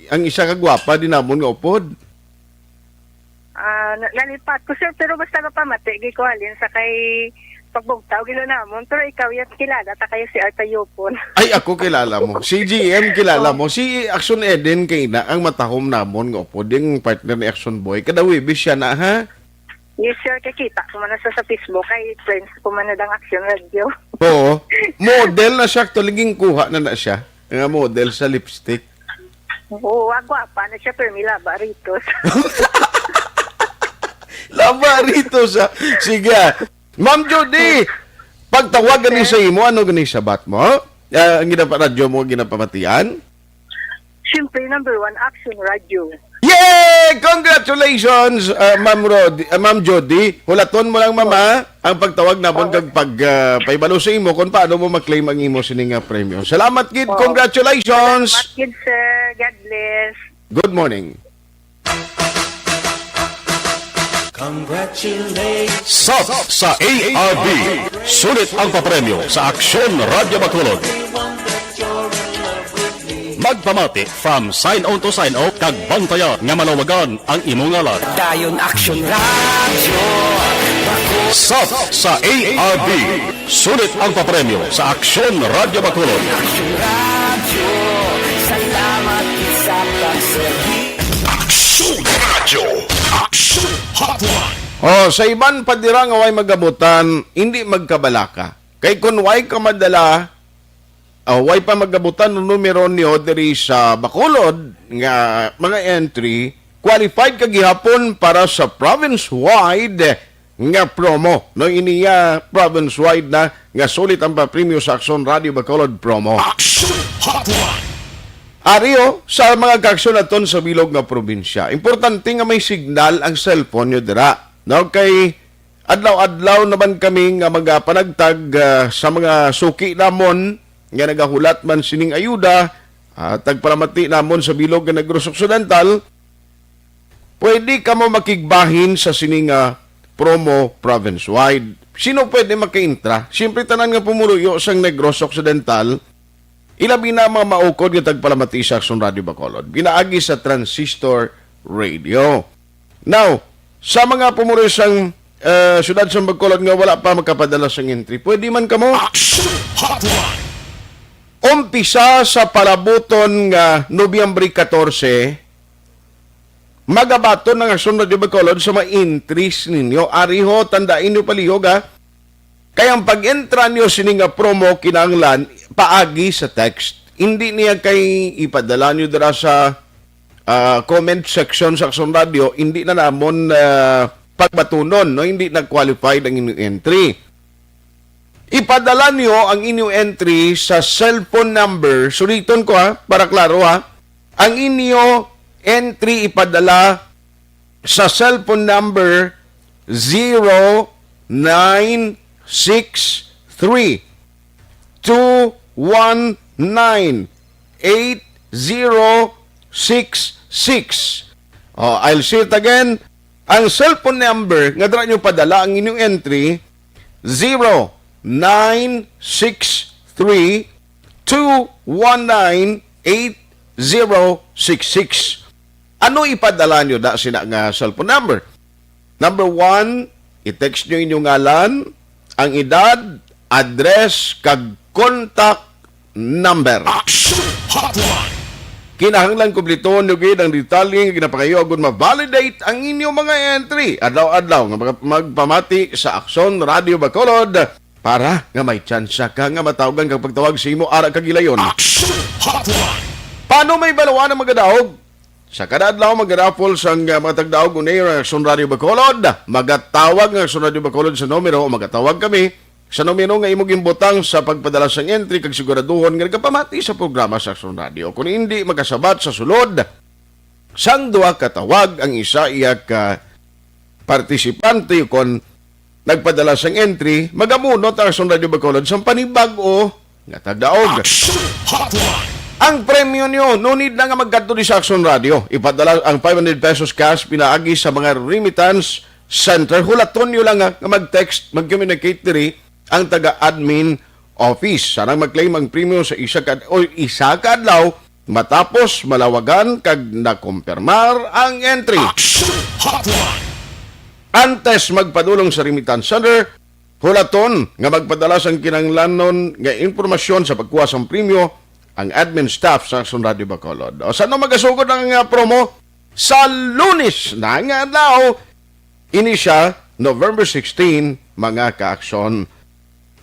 Ang isa ka gwapa din namon nga upod. Ah, na-, nalipat ko, sir, pero basta gapamati gid ko halin sa kay pagbugtaw gid namon, pero ikaw yan, kilala ta kayo si Arta Yupon. Ay, ako kilala mo. Si G M kilala mo. Si Action Eden kaina ang matahom namon nga upod, yung partner ni Action Boy. Kada Huwebes siya na, ha? Yes, sir. Kakita ko man na sa, sa Facebook. Kay friends ko man na dang Action Radio. Oo. Model na siya. Actually, ginkuha na na siya. Nga model sa lipstick. Oo, ah, gwapa na siya, pero may laba rito. Laba rito sa, sige, ah. Ma'am Judy, pagtawagan ni sa imo, ano gani sabat mo? Ah, ang ginapa-, radyo mo, ginapamatian? Siyempre, number one, Action Radio. Yay! Congratulations, ah, Ma'am Rod-, ah, Ma'am Jody. Hulaton mo lang, Mama, ang pagtawag namon kag pag, ah, pahibalo sa imo kung paano mo ma-claim ang imo sini nga premyo. Salamat gid. Oh. Congratulations. Salamat gid, sir. God bless. Good morning. Congratulations. Sop sa A R B. Sulit ang papremyo sa Aksyon Radyo Bacolod. Magpamati from sign on to sign off kag bantayan nga malawagan ang imo ngalan. Dayon Aksyon Radyo. Sop sa A R B. Sulit ang papremyo sa Aksyon Radyo Bacolod. Aksyon Radyo, salamat sa pagserbi. Aksyon Radyo, Aksyon Hotline. Oh, sa iban pa dira nga way magabutan, hindi magkabalaka. Kay kun way ka madala, ah, way pa magabutan ang numero niyo diri sa Bacolod nga mga entry, qualified ka gihapon para sa province-wide nga promo. No, iniya province-wide na nga sulit ang papremyo sa Aksyon Radio Bacolod promo. Action Hotline! Ari, o, sa mga kaaksyon naton sa bilog nga probinsya, importante nga may signal ang cellphone nyo dira. No, kay adlaw-adlaw naman kami nga magapanagtag, ah, sa mga suki namon nga nagahulat man sining ayuda, ah, tagpalamati namon sa bilog nga Negros Occidental, pwede kamo makigbahin sa sini nga promo province-wide. Sino pwede makaintra? Siyempre, tanan nga pumuluyo sang Negros Occidental, ilabi na mga maukod nga tagpalamati sa Aksyon Radio Bacolod, pinaagi sa Transistor Radio. Now, sa mga pumuluyo sang, eh, siyudad sa Bacolod nga wala pa makapadala sang entry, pwede man kamo. Action Hotline! Umpisa sa palabuton nga Nobyembre katorse, magabaton ang Aksyon Radio Bacolod sa mga entries ninyo. Ari ho, tandaan nyo palihog, ha. Kay ang pag-entra nyo sini nga promo kinahanglan paagi sa text. Hindi niya kay ipadala nyo dira sa, ah, comment section sa Aksyon Radio, hindi na namon, ah, pagbatunon, no? Hindi na qualified ang inyong entry. Ipadala niyo ang inyong entry sa cellphone number. Suliton ko, ha, para klaro, ha. Ang inyo entry ipadala sa cellphone number zero nine six three two one nine eight zero six six. Oh, I'll say it again. Ang cellphone number nga dira nyo padala ang inyong entry, zero nine six three two one nine eight zero six six. Ano ipadala nyo da sina nga cellphone number? Number one, i-text nyo inyong ngalan, ang edad, address, kag contact number. Action Hotline! Kinahanglan kumpletohon nyo gid ang detalye nga ginapangayo agud ma-validate ang inyong mga entry adlaw-adlaw nga mag-, magpamati sa Aksyon Radio Bacolod para nga may tsansa ka nga matawgan kag pagtawag sa imo ara ka gilayon. Action Hotline! Paano may baluan ang magadaog? Sa kada adlaw, magarapol sang, uh, mga tagdaog on air ang Aksyon Radio Bacolod. Magatawag ang Aksyon Radio Bacolod sa numero, o magatawag kami sa numero nga imo gimbutang sa pagpadala sang entry kag siguraduhon nga nagapamati sa programa sa Aksyon Radio. Kung hindi makasabat sa sulod sang duha ka tawag, ang isa iya ka partisipante, kon nagpadala sang entry, magamunot ang Aksyon Radio Bacolod sang panibag-o nga tagdaog. Action Hotline! Ang premyo nyo, no need na nga magkadto di sa Aksyon Radio. Ipadala ang five hundred pesos cash pinaagi sa mga remittance center. Hulaton nyo lang nga, nga mag-text, mag-communicate diri ang taga-admin office. Sarang mag-claim ang premyo sa isa ka, o isa ka adlaw matapos malawagan kag nakumpirmar ang entry. Action Hotline! Antes magpadulong sa remittance center, hulaton nga magpadala sang kinahanglanon nga impormasyon sa pagkuha sang premyo ang admin staff sa Aksyon Radio Bacolod. O, sa ano magasugod ang, uh, promo? Sa Lunes na nga adlaw, ini siya, November sixteen, mga kaaksyon.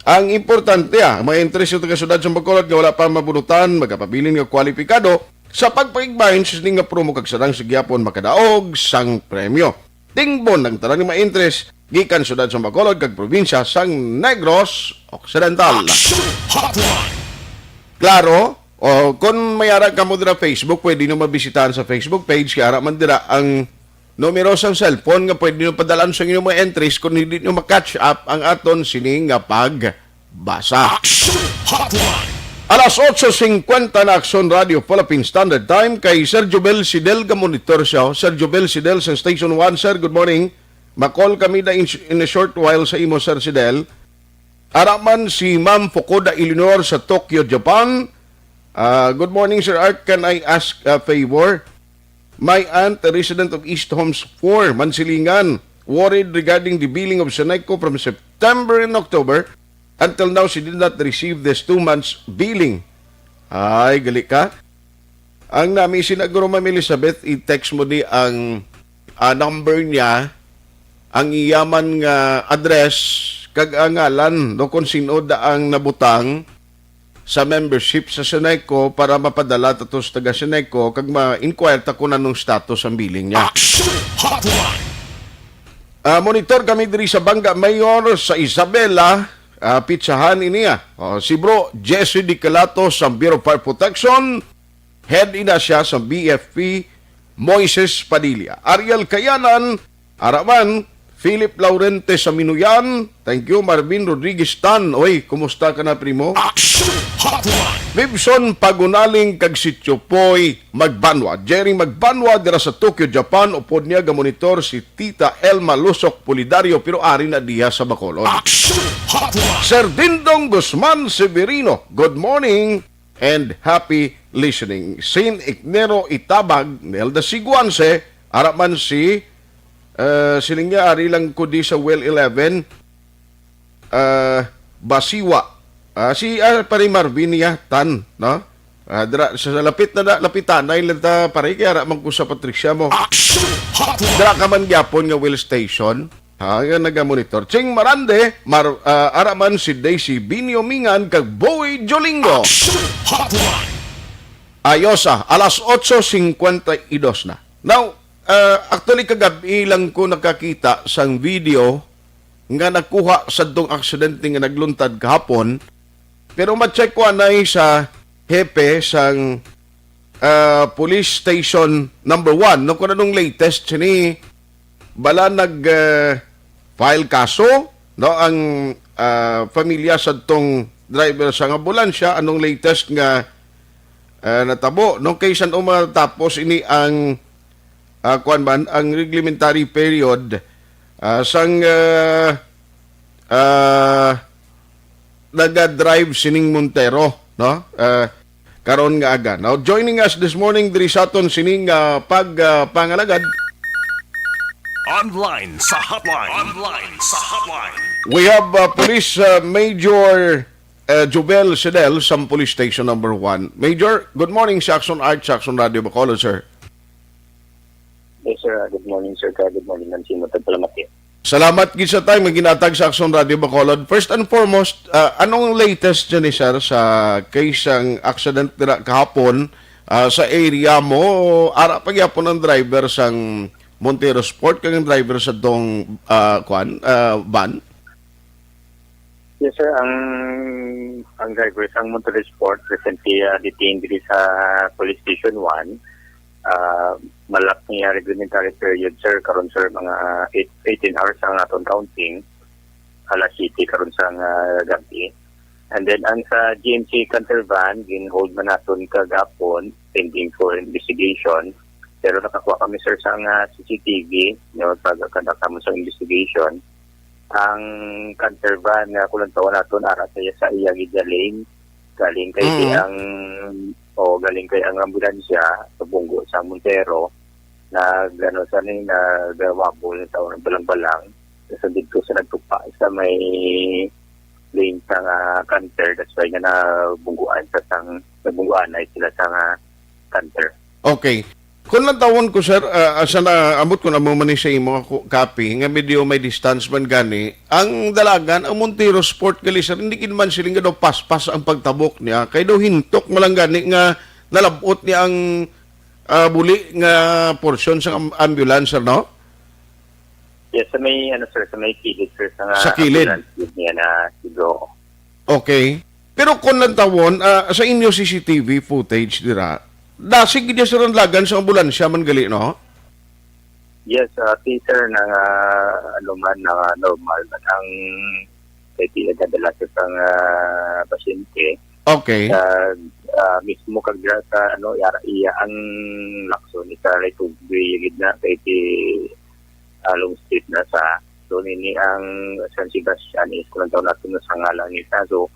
Ang importante, ah, ang mga entries sa taga-siyudad sa Bacolod nga wala pa mabunutan, magapabilin nga kwalipikado sa pagpakigbahin sa sini nga promo kag sarang sa gihapon makadaog sang premyo. Tingbon ang tanan nga mga entries gikan siyudad sa Bacolod kag probinsya sang Negros Occidental. Action Hotline! Klaro, o kung may ara kamo dira Facebook, pwede nyo mabisitahan sa Facebook page, kay ara man dira ang numero sang cellphone nga pwede nyo padalan sa inyong mga entries kung hindi nyo ma-catch up ang aton sini nga pagbasa. Action Hotline! Alas otso singkwenta na, Aksyon Radio Philippine Standard Time, kay Sir Jubel Sidel, ga-monitor siya. Sir Jubel Sidel sa Station one. Sir, good morning. Ma-call kami na in, in a short while sa imo, Sir Sidel. Ara man si Ma'am Fukuda Eleanor sa Tokyo, Japan. Ah, good morning, Sir Art. Can I ask a favor? My aunt, a resident of East Homes four, Mansilingan, worried regarding the billing of Seneco from September and October. Until now, she did not receive this two months billing. Ay, gali ka. Ang nami, sinaguro, Ma'am Elizabeth, i-text mo di ang, ah, number niya, ang iya man nga address, kag ang ngalan, no, kung sino da ang nabutang. sa membership sa Seneco para mapadala ta to sa taga Seneco kag ma-inquire ta kung anong status ang billing niya. Action Hotline! Ah, monitor kami diri sa Banga Mayor sa Isabela. Ah, pitsahan ini, ah. Oh, si Bro Jesse Di Calato sa Bureau of Fire Protection. Head ina siya sa B F P, Moises Padilla. Ariel Kayanan, ara man, Philip Laurente sa Minuyan. Thank you, Marvin Rodriguez Tan. Oy, kumusta ka na, primo? Action Hotline! Bibson Pagunaling kag si Chupoy Magbanwa. Jerry Magbanwa dira sa Tokyo, Japan. Upod niya gamonitor si Tita Elma Lusok Pulidario, pero ari na diha sa Bacolod. Action Hotline! Sir Dindong Guzman Severino, good morning and happy listening. Sin Ignero Itabag, Nelda Siguanse, ara man si, eh, siling niya, ari lang ko di sa Well eleven, ah, Basiwa. Ah, si, ah, Pare Marvin niya, Tan, no? Ah, dira, sa lapit na, na lapitan na ilang ta, pare, kaya ra man ko sa Patricia mo. Action Hotline! Dira ka man gyapon nga Well Station. Ha, nga nagamonitor. Ching Marande, mar, ah, ara man si Daisy Binyo Mingan kag Boy Jolingo. Action Hotline! Ayos, ah, alas otso cincuenta y dos na. Now, ah, actually, kagabi lang ko nakakita sang video nga nakuha sa tong aksidente nga nagluntad kahapon. Pero ma-check ko anay sa hepe sang, ah, Police Station number one, no, kung anong latest sini, bala nag, ah, file kaso, no, ang, ah, pamilya sa tong driver sang ambulansya, anong latest nga, ah, natabo, no, kay san-o matapos ini ang, ah, kuwan man, ang reglementary period, ah, sang, ah, ah, naga-drive sining Montero, no? Ah, karon nga aga. Now, joining us this morning diri sa aton sining, ah, pag, ah, pangalagad. Online sa hotline. Online sa hotline. We have, ah, Police, ah, Major, ah, Jubel Sedel sa Police Station number one. Major, good morning sa Action Art, sa Action Radio Bacolod, sir. Yes, sir. Good morning, sir. Good morning, Nancy. Matag palamati. Salamat gid sa time nga ginatag sa Action Radio Bacolod. First and foremost, ah, anong latest dyan ni sir sa case sang accident dira kahapon, ah, sa area mo? Ara pa gyapon ang driver sang Montero Sport kag ang driver sa tong, ah, kwan, ah, van? Yes, sir. Ang, ang driver sang Montero Sport presently, ah, detained diri sa Police Station one. Ah, malak niya reglementary period, sir. Karon, sir, mga eight, eighteen hours ang aton counting. Alas siyete karon sa nga gabi. And then, ang sa G M C Canter van, gin-hold man naton kagapon, pending for investigation. Pero nakakuha kami, sir, sa nga C C T V, no, pag-conduct naman sa investigation. Ang Canter van nga kulantawan naton, ara sa iya, sa iya gid nga lane. Galing kay Mm. ang, o galing kay ang ambulansya sa Bunggo sa Montero, nag, ano, sa ni, nagwabol sa unang balang-balang. Tapos dito sa nagtupa sa may lane sa nga Canter, that's why nga nabungguan sa sang, nabungguanay sila sa nga Canter. Okay. Kung lantawon ko, sir, ah, asa na, ambot ko na mo man ni sa imo ako, copy, nga medyo may distance man gani, ang dalagan, ang Montero Sport gali, sir, hindi gid man sila nga daw paspas ang pagtabok niya, kay daw hintok mo lang gani nga nalabot niya ang, ah, buli nga portion sa am-, ambulance, sir, no? Yes, sa may, ano, sir, sa may kilid, sir, sa nga Sa kilid? ambulance, yun niya na siguro. Okay. Pero kung lantawon, ah, sa inyo C C T V footage dira, dasig gid siya ang lagan sa ambulansya man gali, no? Yes, ah, si sir, na nga, ano man, na nga normal man ang kay pila kadala sa isang, ah, pasyente. Okay. Sa, ah, mismo kag dira sa, ano, iya, iya ang lakson, isa ray tugbi, gid na, kay ti, ah, long street na sa, so, nini ang San Sebastian is kung ang taon natin na sa ngalan nila. So,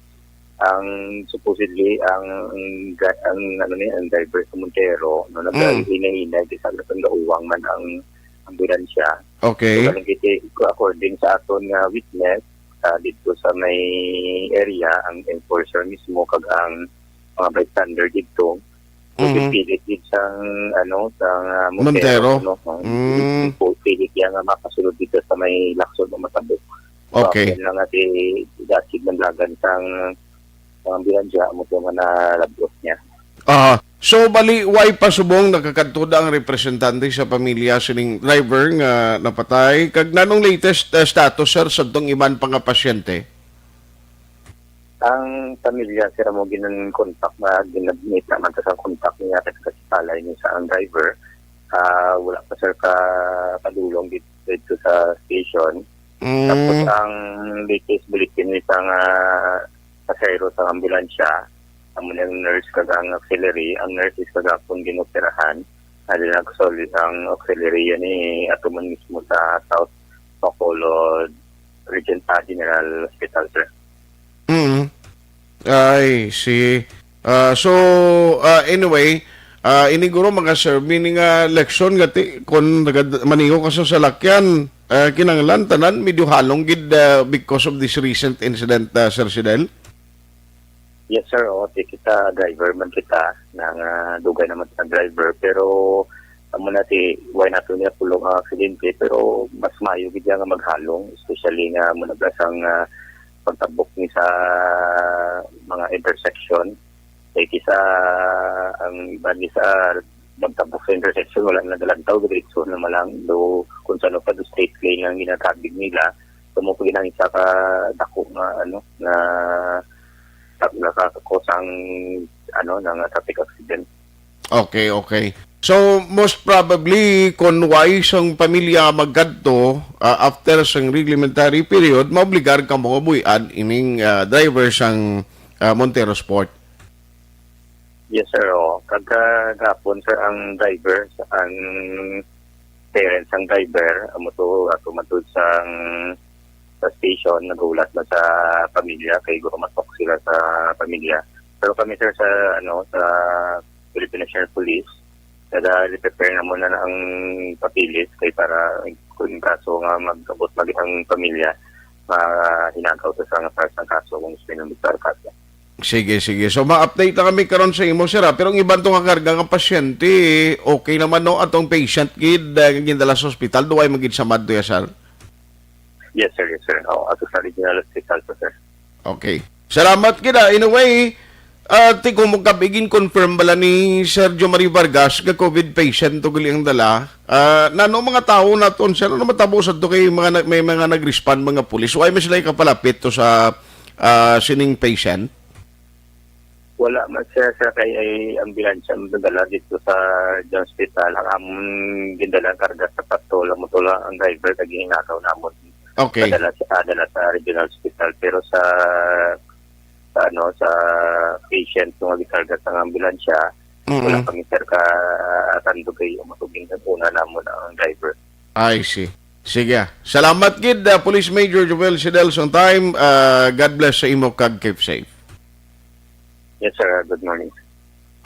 ang supposedly, ang, ang, ga-, ang, ano ni, ang driver sa Montero, no, Mm. naghinay-hinay, di sa aton gauwang man ang ambulansya. Okay. So, galing kiti, according sa aton nga witness, ah, dito sa may area, ang enforcer mismo, kag ang mga bystander dito, so, Mhm. gipilit gid sang, ano, sang, ah, Montero, Montero. no? Ang Mm. gipilit niya nga makasulod dito sa may lakson o matabok. So, Okay. apil na nga si Dasig Manlagan sang, Ang ambulansya, amo to nga nalabot niya. Ah, so bali, why pa subong nakakadto da ang representante sa pamilya sining driver nga napatay? Kag nanong latest, eh, status, sir, sa tong iban pa nga pasyente? Ang pamilya, sir, mo ginang contact na ginamita man sa contact niya kasi sa palay ni sa ang driver. Ah, wala pa, sir, ka padulong dito, dito sa station. Tapos Mm. ang latest bulletin ni sa nga pasahero sa ambulansya, amo na ang nurse kag ang auxiliary. Ang nurse is kagapon ginoperahan. Ano na, actually, ang auxiliary yan eh, ato man mismo sa South Bacolod Region, ah, General Hospital, sir. Mm. I see. Ah, so, ah, anyway, ah, ini guro mga sir, meaning nga leksyon nga ti, kung nagad-, maniho ka sa salakyan, ah, kinahanglan tanan medyo halong gid, ah, because of this recent incident, ah, Sir Sidel? Yes, sir. O, ti kita, driver man kita, nang, ah, dugay naman sa driver, pero amo na ti, why nato niya pulong ang aksidente, pero mas maayo gid nga maghalong, especially nga mo naglasang, ah, pagtabok ni sa mga intersection. Kay kisa ang iba ni sa magtabok sa intersection, wala na dalantaw, diretso na malang. Do, kung sano pa, do straight lane ang ginatabig nila. So, mo pa ginang isa ka dako nga, ano, nga, nga nakakakos ang, ano, ng traffic accident. Okay, okay. So, most probably, kung why sang pamilya magkadto, ah, after sang reglementary period, maobligar ka mo buy-an ining, ah, driver sang, ah, Montero Sport? Yes, sir. Oh. Kagahapon, sir, ang driver, ang parents ang driver, amo to, ato man to sang, sa station, naghulat na sa pamilya, kay gumatok sila sa pamilya. Pero kami, sir, sa, ano, sa Philippine National Police, nag-prepare na muna na ang papeles kay para kung kaso nga mag-abot lagi ang pamilya, mahinagaw sa nga para sa kaso kung gusto nila magkaso. Sige, sige. So, ma-update na kami karon sa imo, sir, ha? Pero ang iban to nga karga nga pasyente, okay naman, no? Atong patient gid, ah, gindala sa ospital, duway man gid samad to ya, sir? Yes, sir. Yes, sir. Oo, ato sa regional hospital to, sir. Okay. Salamat gid, ah. Anyway, ah, ti kung magkabigin confirm bala ni Sir Jomari Vargas nga covid patient to gali ang dala, ah, nano mga tawo naton, sir? Ano matabo sa to kay mga na-, may mga nag-respond, mga pulis? Why man sila ikapalapit to sa, ah, sining patient? Wala man, sir, sa kay ay ambulansya ang nadala dito sa hospital. Ang amon gindala ang karga sa patrol, amo to lang ang driver kag ginagaw namon. Okay. Padala sa, padala sa regional hospital. Pero sa, sa, ano, sa patient nga gikarga sa ambulansya, wala Mm-mm. kami, sir, ka tandog kay umatugin sa una namon ang driver. I see. Sige, ah. Salamat gid, ah, Police Major Joel Sidel, sa time. Ah, God bless sa imo kag keep safe. Yes, sir. Good morning.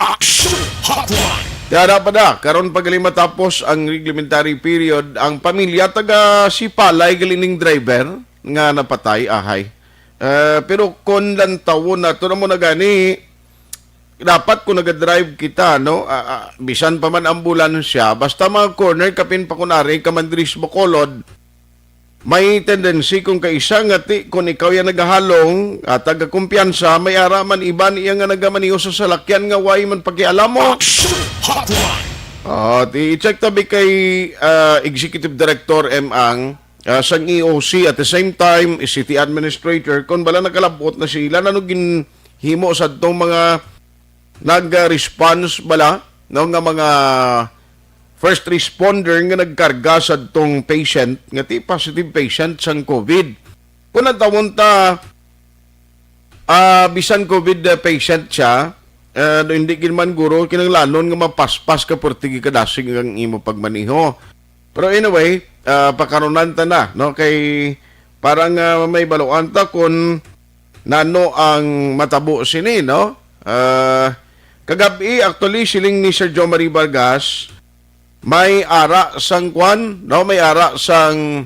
Action Hotline. Yara pa da, karon pa gali matapos ang reglementary period, ang pamilya taga Sipalay gali ning driver nga napatay, ahay. Eh, pero kon lantawon nato na mo na gani, dapat kung nagadrive kita, no? Ah, ah, bisan pa man ambulansya, basta mga corner, kapin pa kun ari ka man diri sa Bacolod, may tendency kung kaisa nga ti, kung ikaw yan nagahalong, ah, taga-kumpiyansa, may ara man iba niya nga nagamaniho sa salakyan nga way man pakialamo. Action Hotline. Ah, ti, i-check tabi kay, ah, Executive Director M. Ang, ah, sang E O C, at the same time, City Administrator, kung bala nakalabot na sila, nano ginhimo sa tong mga nag-response bala, no, nga mga first responder nga nagkarga sa tong patient, nga ti positive patient sang covid. Kung ang tawon ta, ah, bisan covid, ah, patient siya, ah, hindi gid man guro kinahanglanon nga mapaspas ka perti kadasig ang imo pagmaniho. Pero anyway, ah, pakarunan ta na, no? Kay parang, ah, may baluan ta kung nano ang matabo sini, no? Ah, kagab-i, actually, siling ni Sir Jomari Vargas, may ara sang kwan, no? May ara sang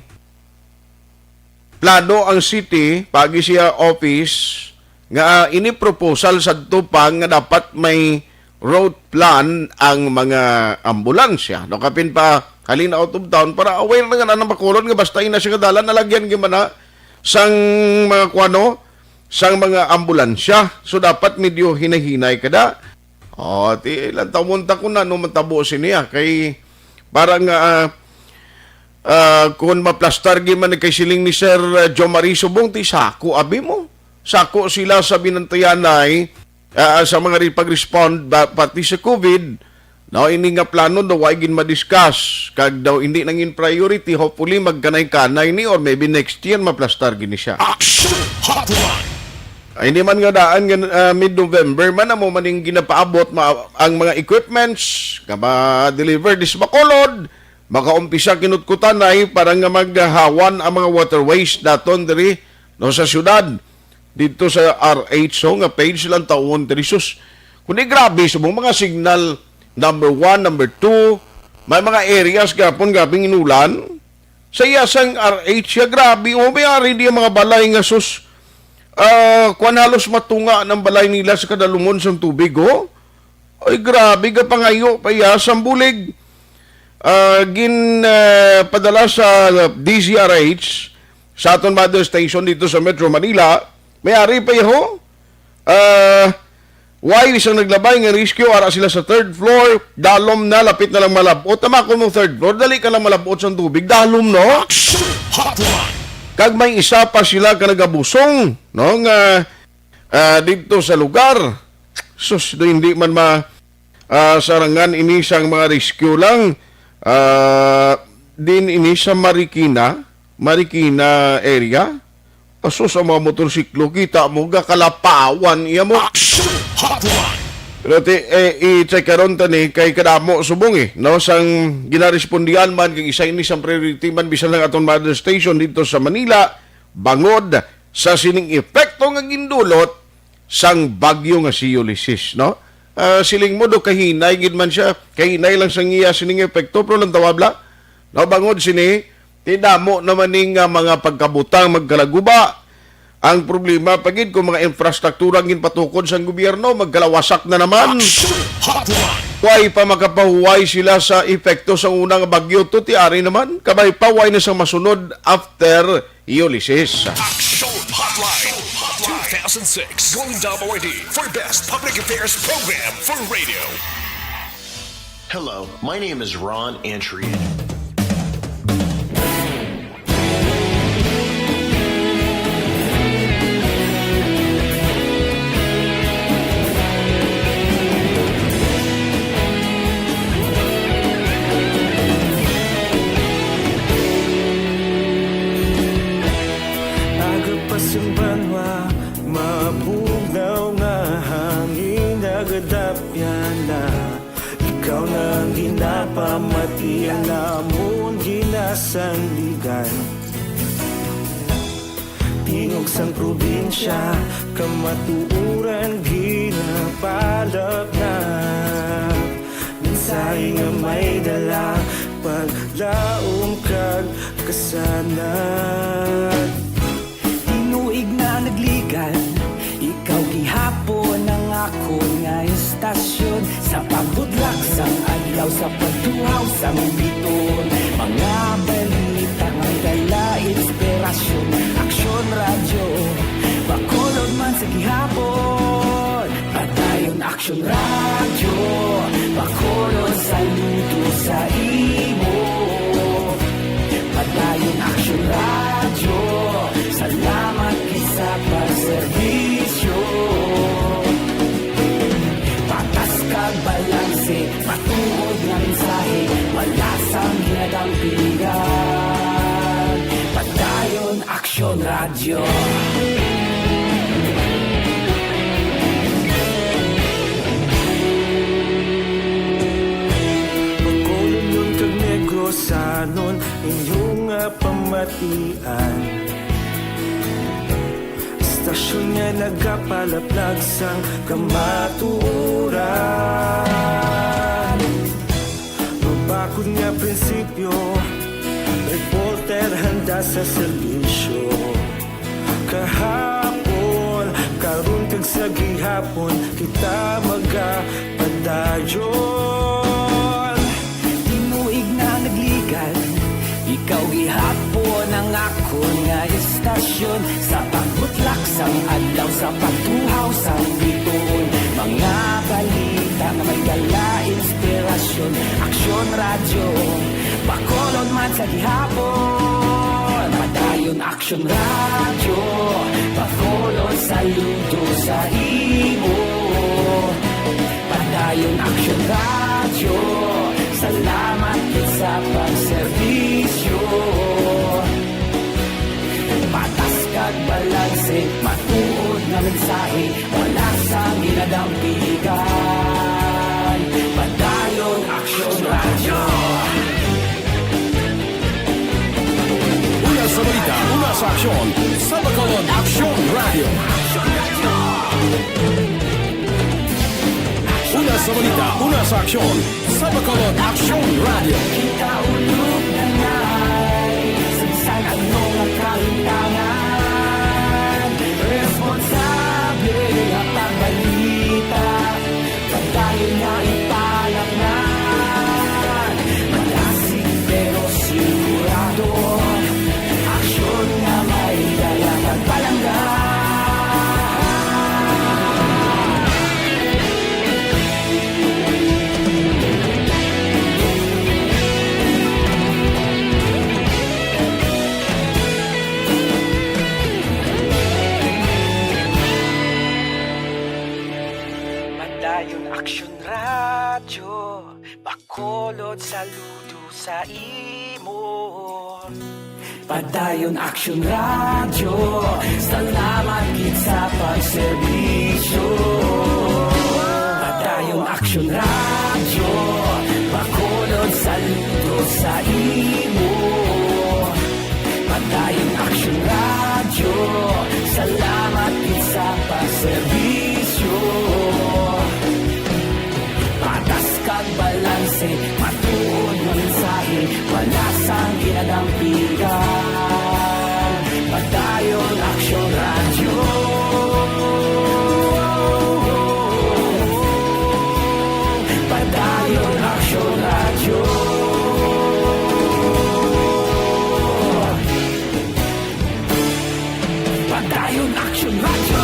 plano ang city, pagi siya office, nga ini proposal sa tupang nga dapat may route plan ang mga ambulansya. No, kapin pa, halin out of town, para aware na nga na ng Bacolod nga basta ina siya nga dalan, nalagyan gyud man na sang mga kuano, sang mga ambulansya. So, dapat medyo hinay-hinay ka da. O, ti, lantawon ta kung ano matabo sini, ah. Kay, para nga, ah, ah, kung maplastar gyud man kay siling ni Sir, ah, Jomari Subong, ti sako, abi mo. Sako sila sa binantayanay, ah, sa mga ri-, pag-respond ba, pati sa COVID, no, ini nga plano daw wa gid ma-discuss, kag daw hindi nangin priority, hopefully magkanay-kanay ni, or maybe next year maplastar gid ni siya. Action Hotline. Ay, hindi man nga daan nga, ah, mid-November man amo man ning ginapaabot ma-, ang mga equipments nga ma-deliver dis Bacolod, makaumpisa kinutkutanay para nga maghawan ang mga waterways daton diri, no, sa syudad. Dito sa R H O nga page lang tawon diri, sus. Kundi grabe subong mga signal number one, number two, may mga areas gapon gabing inulan. Sa iya sang R H siya, grabe, o, may ari di ang mga balay nga, sus, ah, kwan, halos matunga ng balay nila sa kadalumon sang tubig, oh. Ay, grabe, gapangayo pa iya sang bulig. Ah, gin, ah, padala sa D Z R H, sa aton mother station dito sa Metro Manila. May ari pa iya, ho? Ah, why isang naglabay nga rescue, ara sila sa third floor, dalom na, lapit na lang malabot. Tama ko mo third floor, dali ka lang malabot sa tubig, dalom, no? Action Hotline. Kag may isa pa sila ka nagabusong, no, nga, ah, dito sa lugar. Sus, do hindi man ma, ah, sarangan ini sang mga rescue lang. Ah, din ini sa Marikina, Marikina area. Asus, ang mga motorsiklo, kita mo, gakalapawan iya mo. Action Hotline. Pero ti, eh, i-check karon ta ni kay kadamo subong, eh, no? Sang ginarespondihan man, kay isa ini sang priority man, bisan lang aton mother station dito sa Manila, bangod sa sining epekto nga gindulot sang bagyo nga si Ulysses, no? Ah, siling mo do kahinay gid man siya, kahinay lang sang iya sining epekto, pero lang tawabla, no? Bangod sini, ti damo naman ning, ah, mga pagkabutang, magkalaguba. Ang problema pa gid kung mga infrastruktura ang ginpatukod sang gobyerno, magkalawasak na naman. Action Hotline. Way pa makapahuway sila sa epekto sang unang bagyo, to ti ari naman, kabay pa way na sang masunod after Ulysses. Action Hotline, two thousand six, Golden Dome Awardee for Best Public Affairs Program for Radio. Hello, my name is Ron Antria. Aga pa sang banwa, mabugnaw nga hangin nagadapyan na. Ikaw na ang ginapamati, ang amon ginasandigan. Tingog sang probinsya, kamatuoran ginapalapnap. Mensahe nga may dala, paglaom kag kasanag. Tinuig na nagligan, ikaw gihapon ang akon nga istasyon. Sa pagbutlak sang adlaw, sa pagtuhaw sang biton, mga balita nga dala inspirasyon. Aksyon Radyo, Bacolod man sa gihapon. Padayon Aksyon Radyo, Bacolod, saludo sa imo. Padayon Aksyon Radyo, salamat gid sa pagserbisyo. Patas kag balanse, matuod nga mensahe, wala sang ginadampingan. Padayon Aksyon Radyo. Bacolodnon kag Negrosanon, inyo nga pamatian. Istasyon nga nagapalaplag sang kamatuoran. Mabakod nga prinsipyo, reporter handa sa serbisyo. Kahapon, karon kag sa gihapon, kita magapadayon. Tinuig na nagligan, ikaw gihapon ang akon nga istasyon. Sa pagbutlak Sang adlaw sa pagtuhaw sang bituon, mga balita nga may dala inspirasyon. Aksyon Radyo, Bacolod man sa gihapon. Padayon Aksyon Radyo, Bacolod saludo sa imo. Padayon Aksyon Radyo, salamat gid sa pagserbisyo. Patas kag balanse, matuod nga mensahe, wala sang ginadampigan. Padayon Aksyon Radyo. Una sa balita, una sa aksyon, sa Bacolod Aksyon Radyo. Una sa balita, una sa aksyon, sa Bacolod Aksyon Radyo. Kita ulog na nay, sa bisan ano nga kahitangan, responsable nga pagbalita, padayon nga ipalaknad. Malasig pero sigurado, aksyon nga may dala pagpalangga. Padayon Aksyon Radyo, Bacolod saludo sa imo. Padayon Aksyon Radyo, salamat gid sa pagserbisyo. Padayon Aksyon Radyo, Bacolod saludo sa imo. Padayon Aksyon Radyo, salamat gid sa pagserbisyo. Patas kag balanse, matuod nga mensahe, wala sang ginadampigan. Padayon Aksyon Radyo. Padayon Aksyon Radyo. Padayon Aksyon Radyo.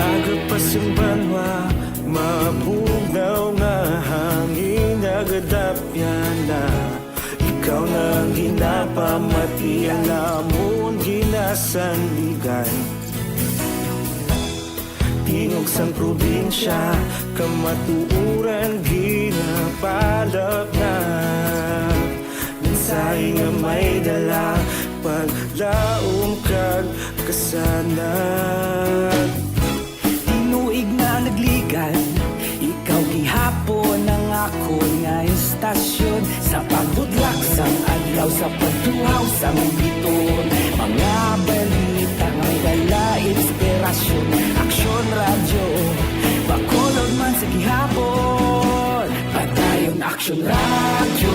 Aga pa sing banwa, mabugnaw nga hangin nagadapyan na. Ikaw na ang ginapamati, ang amon ginasandigan. Tingog sang probinsya, kamatuoran ginapalapnag. Mensahe nga may dala, paglaom kag kasanag. Tinuig na nagligan, ikaw gihapon ang akon nga istasyon. Sa pagbutlak sang adlaw, sa pagtuhaw sang bituon, mga balita nga may dala inspirasyon. Aksyon Radyo, Bacolod man sa gihapon. Padayon Aksyon Radyo,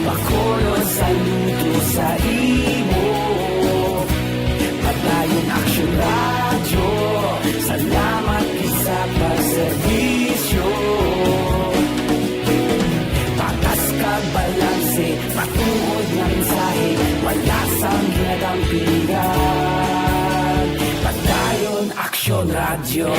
Bacolod saludo sa imo. Padayon Aksyon Radyo, salamat gid sa pagserbisyo. Patas kag balanse, matuod nga mensahe, wala sang ginadampigan. Padayon Aksyon Radyo.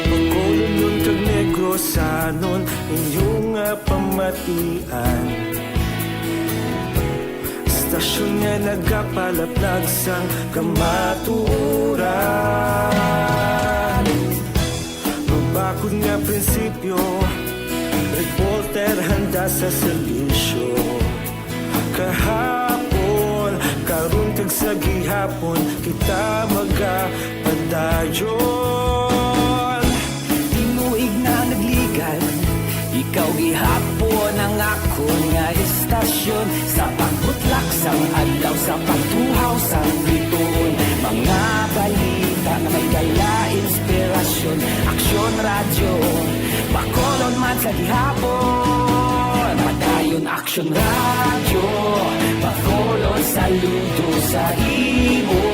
Bacolodnon kag Negrosanon, inyo nga pamatian. Istasyon nga nagapalaplag sang kamatuoran. Mabakod nga prinsipyo, reporter handa sa serbisyo. Kahapon, karon kag sa gihapon, kita magapadayon. Tinuig na nagligan, ikaw Gihapon ang akon nga istasyon, sa pagbutlak sang adlaw, sa pagtuhaw sang bituon, mga balita nga may dala inspirasyon. Aksyon Radyo, Bacolod man sa gihapon. Padayon Aksyon Radyo, Bacolod saludo sa imo.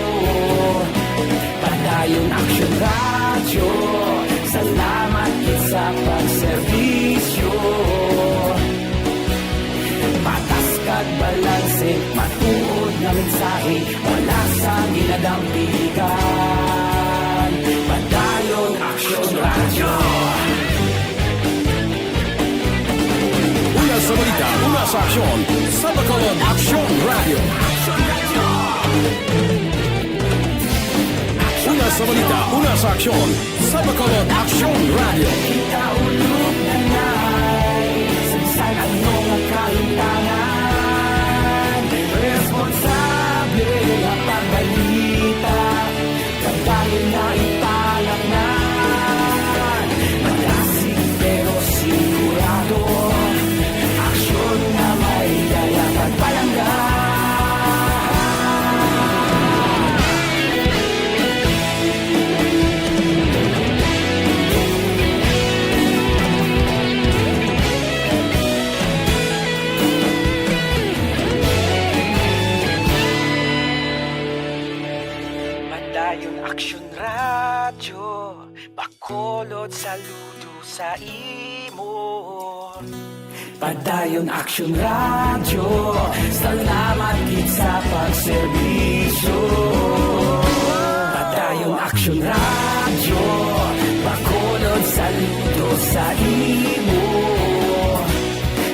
Padayon Aksyon Radyo, salamat gid sa pagserbisyo. Patas kag balanse, matuod nga mensahe, wala sang ginadampigan. Padayon Aksyon Radyo. Una sa balita, una sa aksyon, sa Bacolod Aksyon Radyo. Una sa balita, una sa aksyon, sa Bacolod Aksyon Radyo. Kita ulog na nai, sa bisan ano nga kahimtangan, responsable nga pagbalita. Kadayon na ipalaknan, malasig pero sigurado. Aksyon nga may dala pagpalangga. Padayon Aksyon Radyo, Bacolod saludo sa imo. Padayon Aksyon Radyo, salamat gid sa pagserbisyo. Padayon Aksyon Radyo, Bacolod saludo sa imo.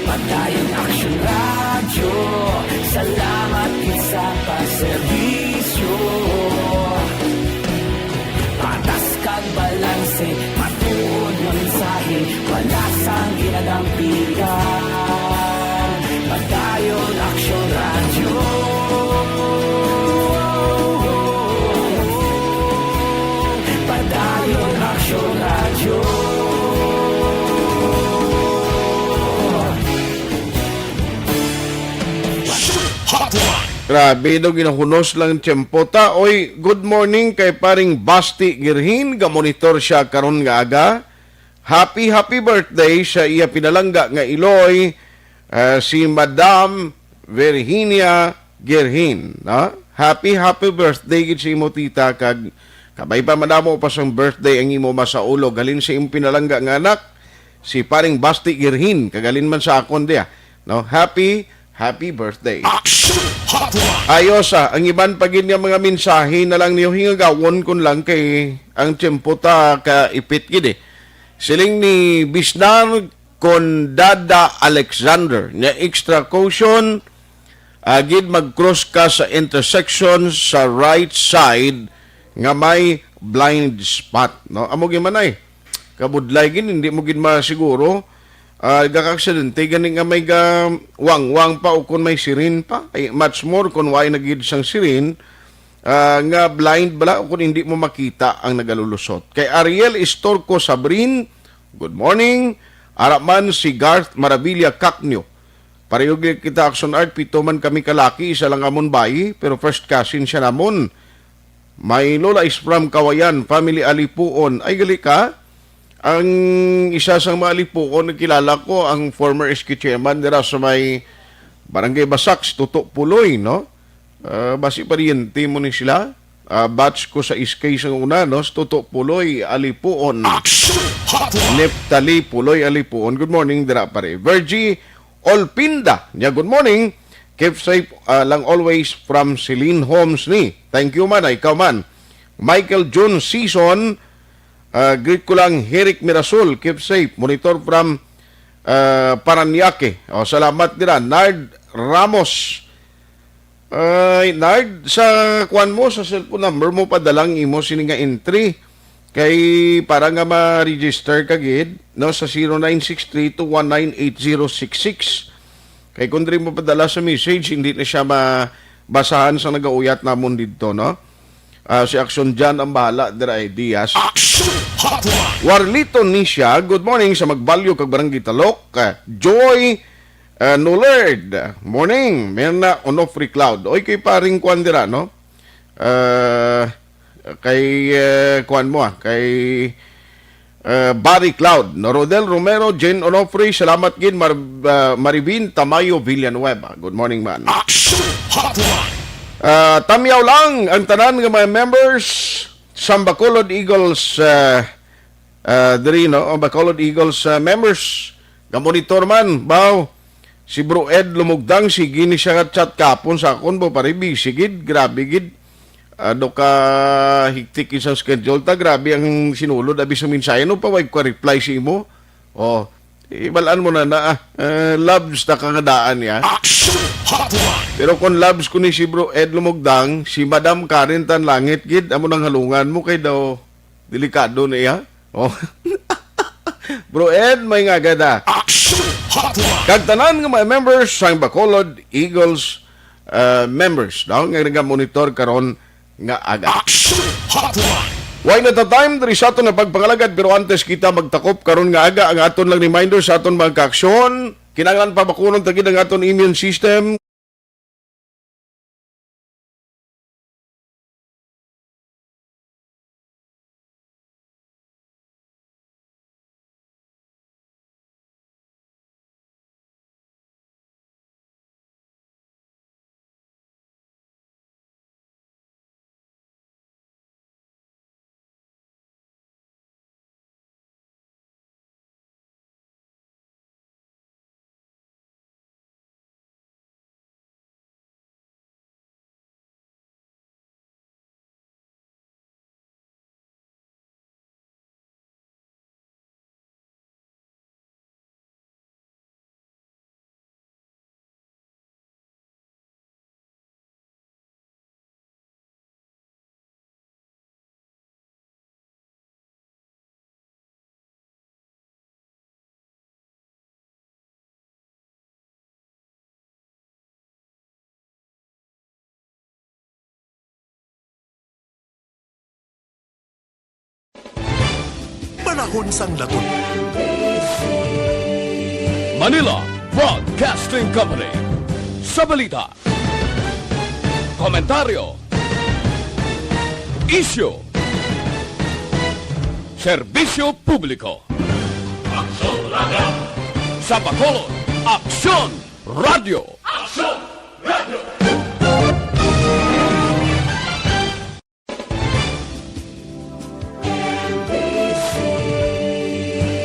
Padayon Aksyon Radyo, salamat gid sa pagserbisyo. Patas kag balanse, matuod nga mensahe, wala sang ginadampigan. Padayon Aksyon Radyo. Padayon Aksyon Radyo. Hotline. Grabe daw, ginahunos lang tiyempo ta. Oy, good morning kay paring Basti Girhin, ga-monitor siya karon nga aga. Happy, happy birthday sa iya pinalangga nga iloy, ah, si Madam Virginia Girhin, no? Happy, happy birthday gid sa imo, tita, kag kabay pa madamo pa sang birthday ang imo masaulog halin sa imong pinalangga nga anak, si paring Basti Girhin, kag halin man sa akon diya, no? Happy, happy birthday. Action Hotline. Ayos, ah, ang iban pa gid nga mga mensahe na lang niyo hingagawon kun lang kay ang tiyempo ta kaipit gid, eh. Siling ni Bisnar Condada Alexander, nga extra caution, ah, gid mag-cross ka sa intersection sa right side nga may blind spot, no? Amo gid man ay kabudlay gid, hindi mo gid masiguro. Ah, gaka-aksidente gani nga may ga wangwang pa o kon may sirin pa. Ay, much more kon way na gid sang sirin, ah, nga blind bala o kon hindi mo makita ang nagalulusot. Kay Ariel Istorco Sabrin, good morning. Ara man si Garth Maravilla Cacnio. Pareho gid kita, Action Art, pito man kami kalaki, isa lang amon bayi, pero first cousin siya namon. My Lola is from Kawayan, family Alipuon. Ay, gali ka? Ang isa sang mga Alipuon, nakilala ko, ang former S K chairman dira sa may Barangay Basak, si Toto Puloy, no? Ah, basi paryente mo ni sila. Ah, batch ko sa S K sang una, no? Si Toto Puloy Alipuon. Action Hotline. Neftali Puloy Alipuon. Good morning, dira pare. Virgie Olpinda. Nya, good morning. Keep safe, ah, lang always from Celine Homes ni. Thank you man, ay ikaw man. Michael June Season, ah, greet ko lang Eric Mirasol. Keep safe. Monitor from, ah, Parañaque. Oh, salamat dira. Nard Ramos. Ay, Nard, sa kuan mo, sa cellphone number mo, padalang imo sini nga entry. Kay para nga ma-register ka gid, no, sa zero nine six three two one nine eight zero six six. Kay kung diri mo padala sa message, hindi na siya mabasahan sa nagauyat namon didto, no? Ah, si Action Jan ang bahala dira, Ideas. Action Hotline! Warlito Nisha, good morning sa Magbalyo kag Barangay Talok. Ah, Joy, ah, Nulerd, morning. Mirna Onofre Cloud. Oy, kay paring kwan dira, no? Ah, kay, eh, kwan mo, ah, kay, eh, Barry Cloud, no? Rodel Romero, Jane Onofre, salamat gid, Mar-, ah, Marivin Tamayo Villanueva. Good morning, man. Action Hotline! Ah, tamyaw lang ang tanan nga mga members sa Bacolod Eagles, ah, ah, diri, no? Ang Bacolod Eagles, ah, members nga monitor man, baw. Si Bro Ed Lumugdang, sige ni siya nga chat kapon sa akon, bo, pare, busy gid, grabe gid. Ano ka hiktik isang schedule ta, grabe ang sinulod, abi sa mensahe, no, pa, way ko reply sa imo. Oh, ibalaan mo na na, ah, eh, loves ta ka nga daan niya. Action Hotline! Pero kung loves ko ni si Bro Ed Lumugdang, si Madam Karen Tanlangit gid, amo nang halungan mo kay daw delikado na iya. Oh. Bro Ed, may nga gada. Action Hotline! Kag tanan nga mga members sang Bacolod Eagles, uh, members, no? Nga naga-monitor karon nga aga. Action Hotline! Way na ta time diri sa aton nga pagpangalagad, pero antes kita magtakop karon nga aga, ang aton lang reminder sa aton mga kaaksyon, kinahanglan pabakunon ta gid ang aton immune system. Panahon sang lagot. Manila Broadcasting Company. Sa balita, komentaryo, isyu, serbisyo publiko. Aksyon Radio. Sa Bacolod, Aksyon Radio. Aksyon Radio.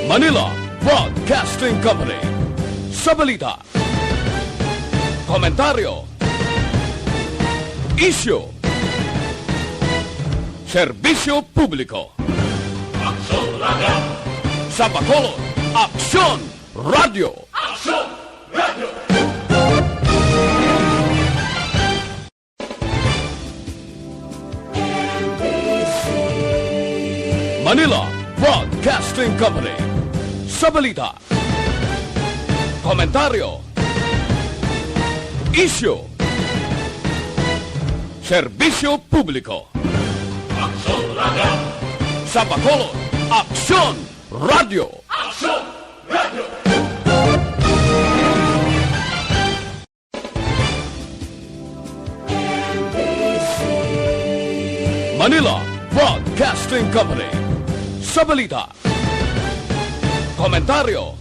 Manila Broadcasting Company. Sa balita, komentaryo, isyu, serbisyo publiko. Aksyon Radio. Sa Bacolod, Aksyon Radio. Aksyon Radio. Manila Broadcasting Company. Sa balita, komentaryo, isyu, serbisyo publiko. Aksyon Radio. Sa Bacolod, Aksyon Radio. Aksyon Radio. Manila Broadcasting Company. Sa balita, komentaryo,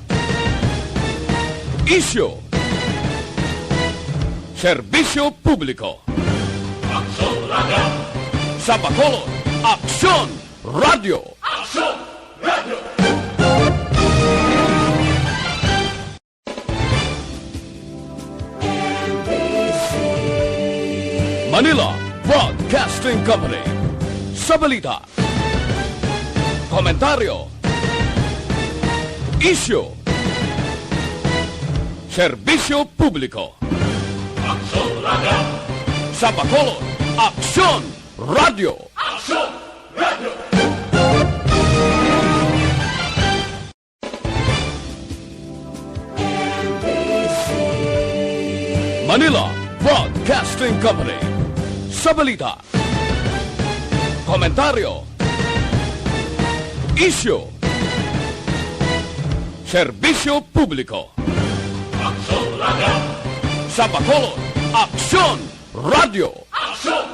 isyu, serbisyo publiko. Aksyon Radio. Sa Bacolod, Aksyon Radio. Aksyon Radio. Manila Broadcasting Company. Sa balita, komentaryo, isyu, serbisyo publiko. Aksyon Radio. Sa Bacolod, Aksyon Radio. Aksyon Radio. Manila Broadcasting Company. Sa balita, Komentaryo. Isyu. Serbisyo publiko. Aksyon Radio. Sa Bacolod, Aksyon Radio. Aksyon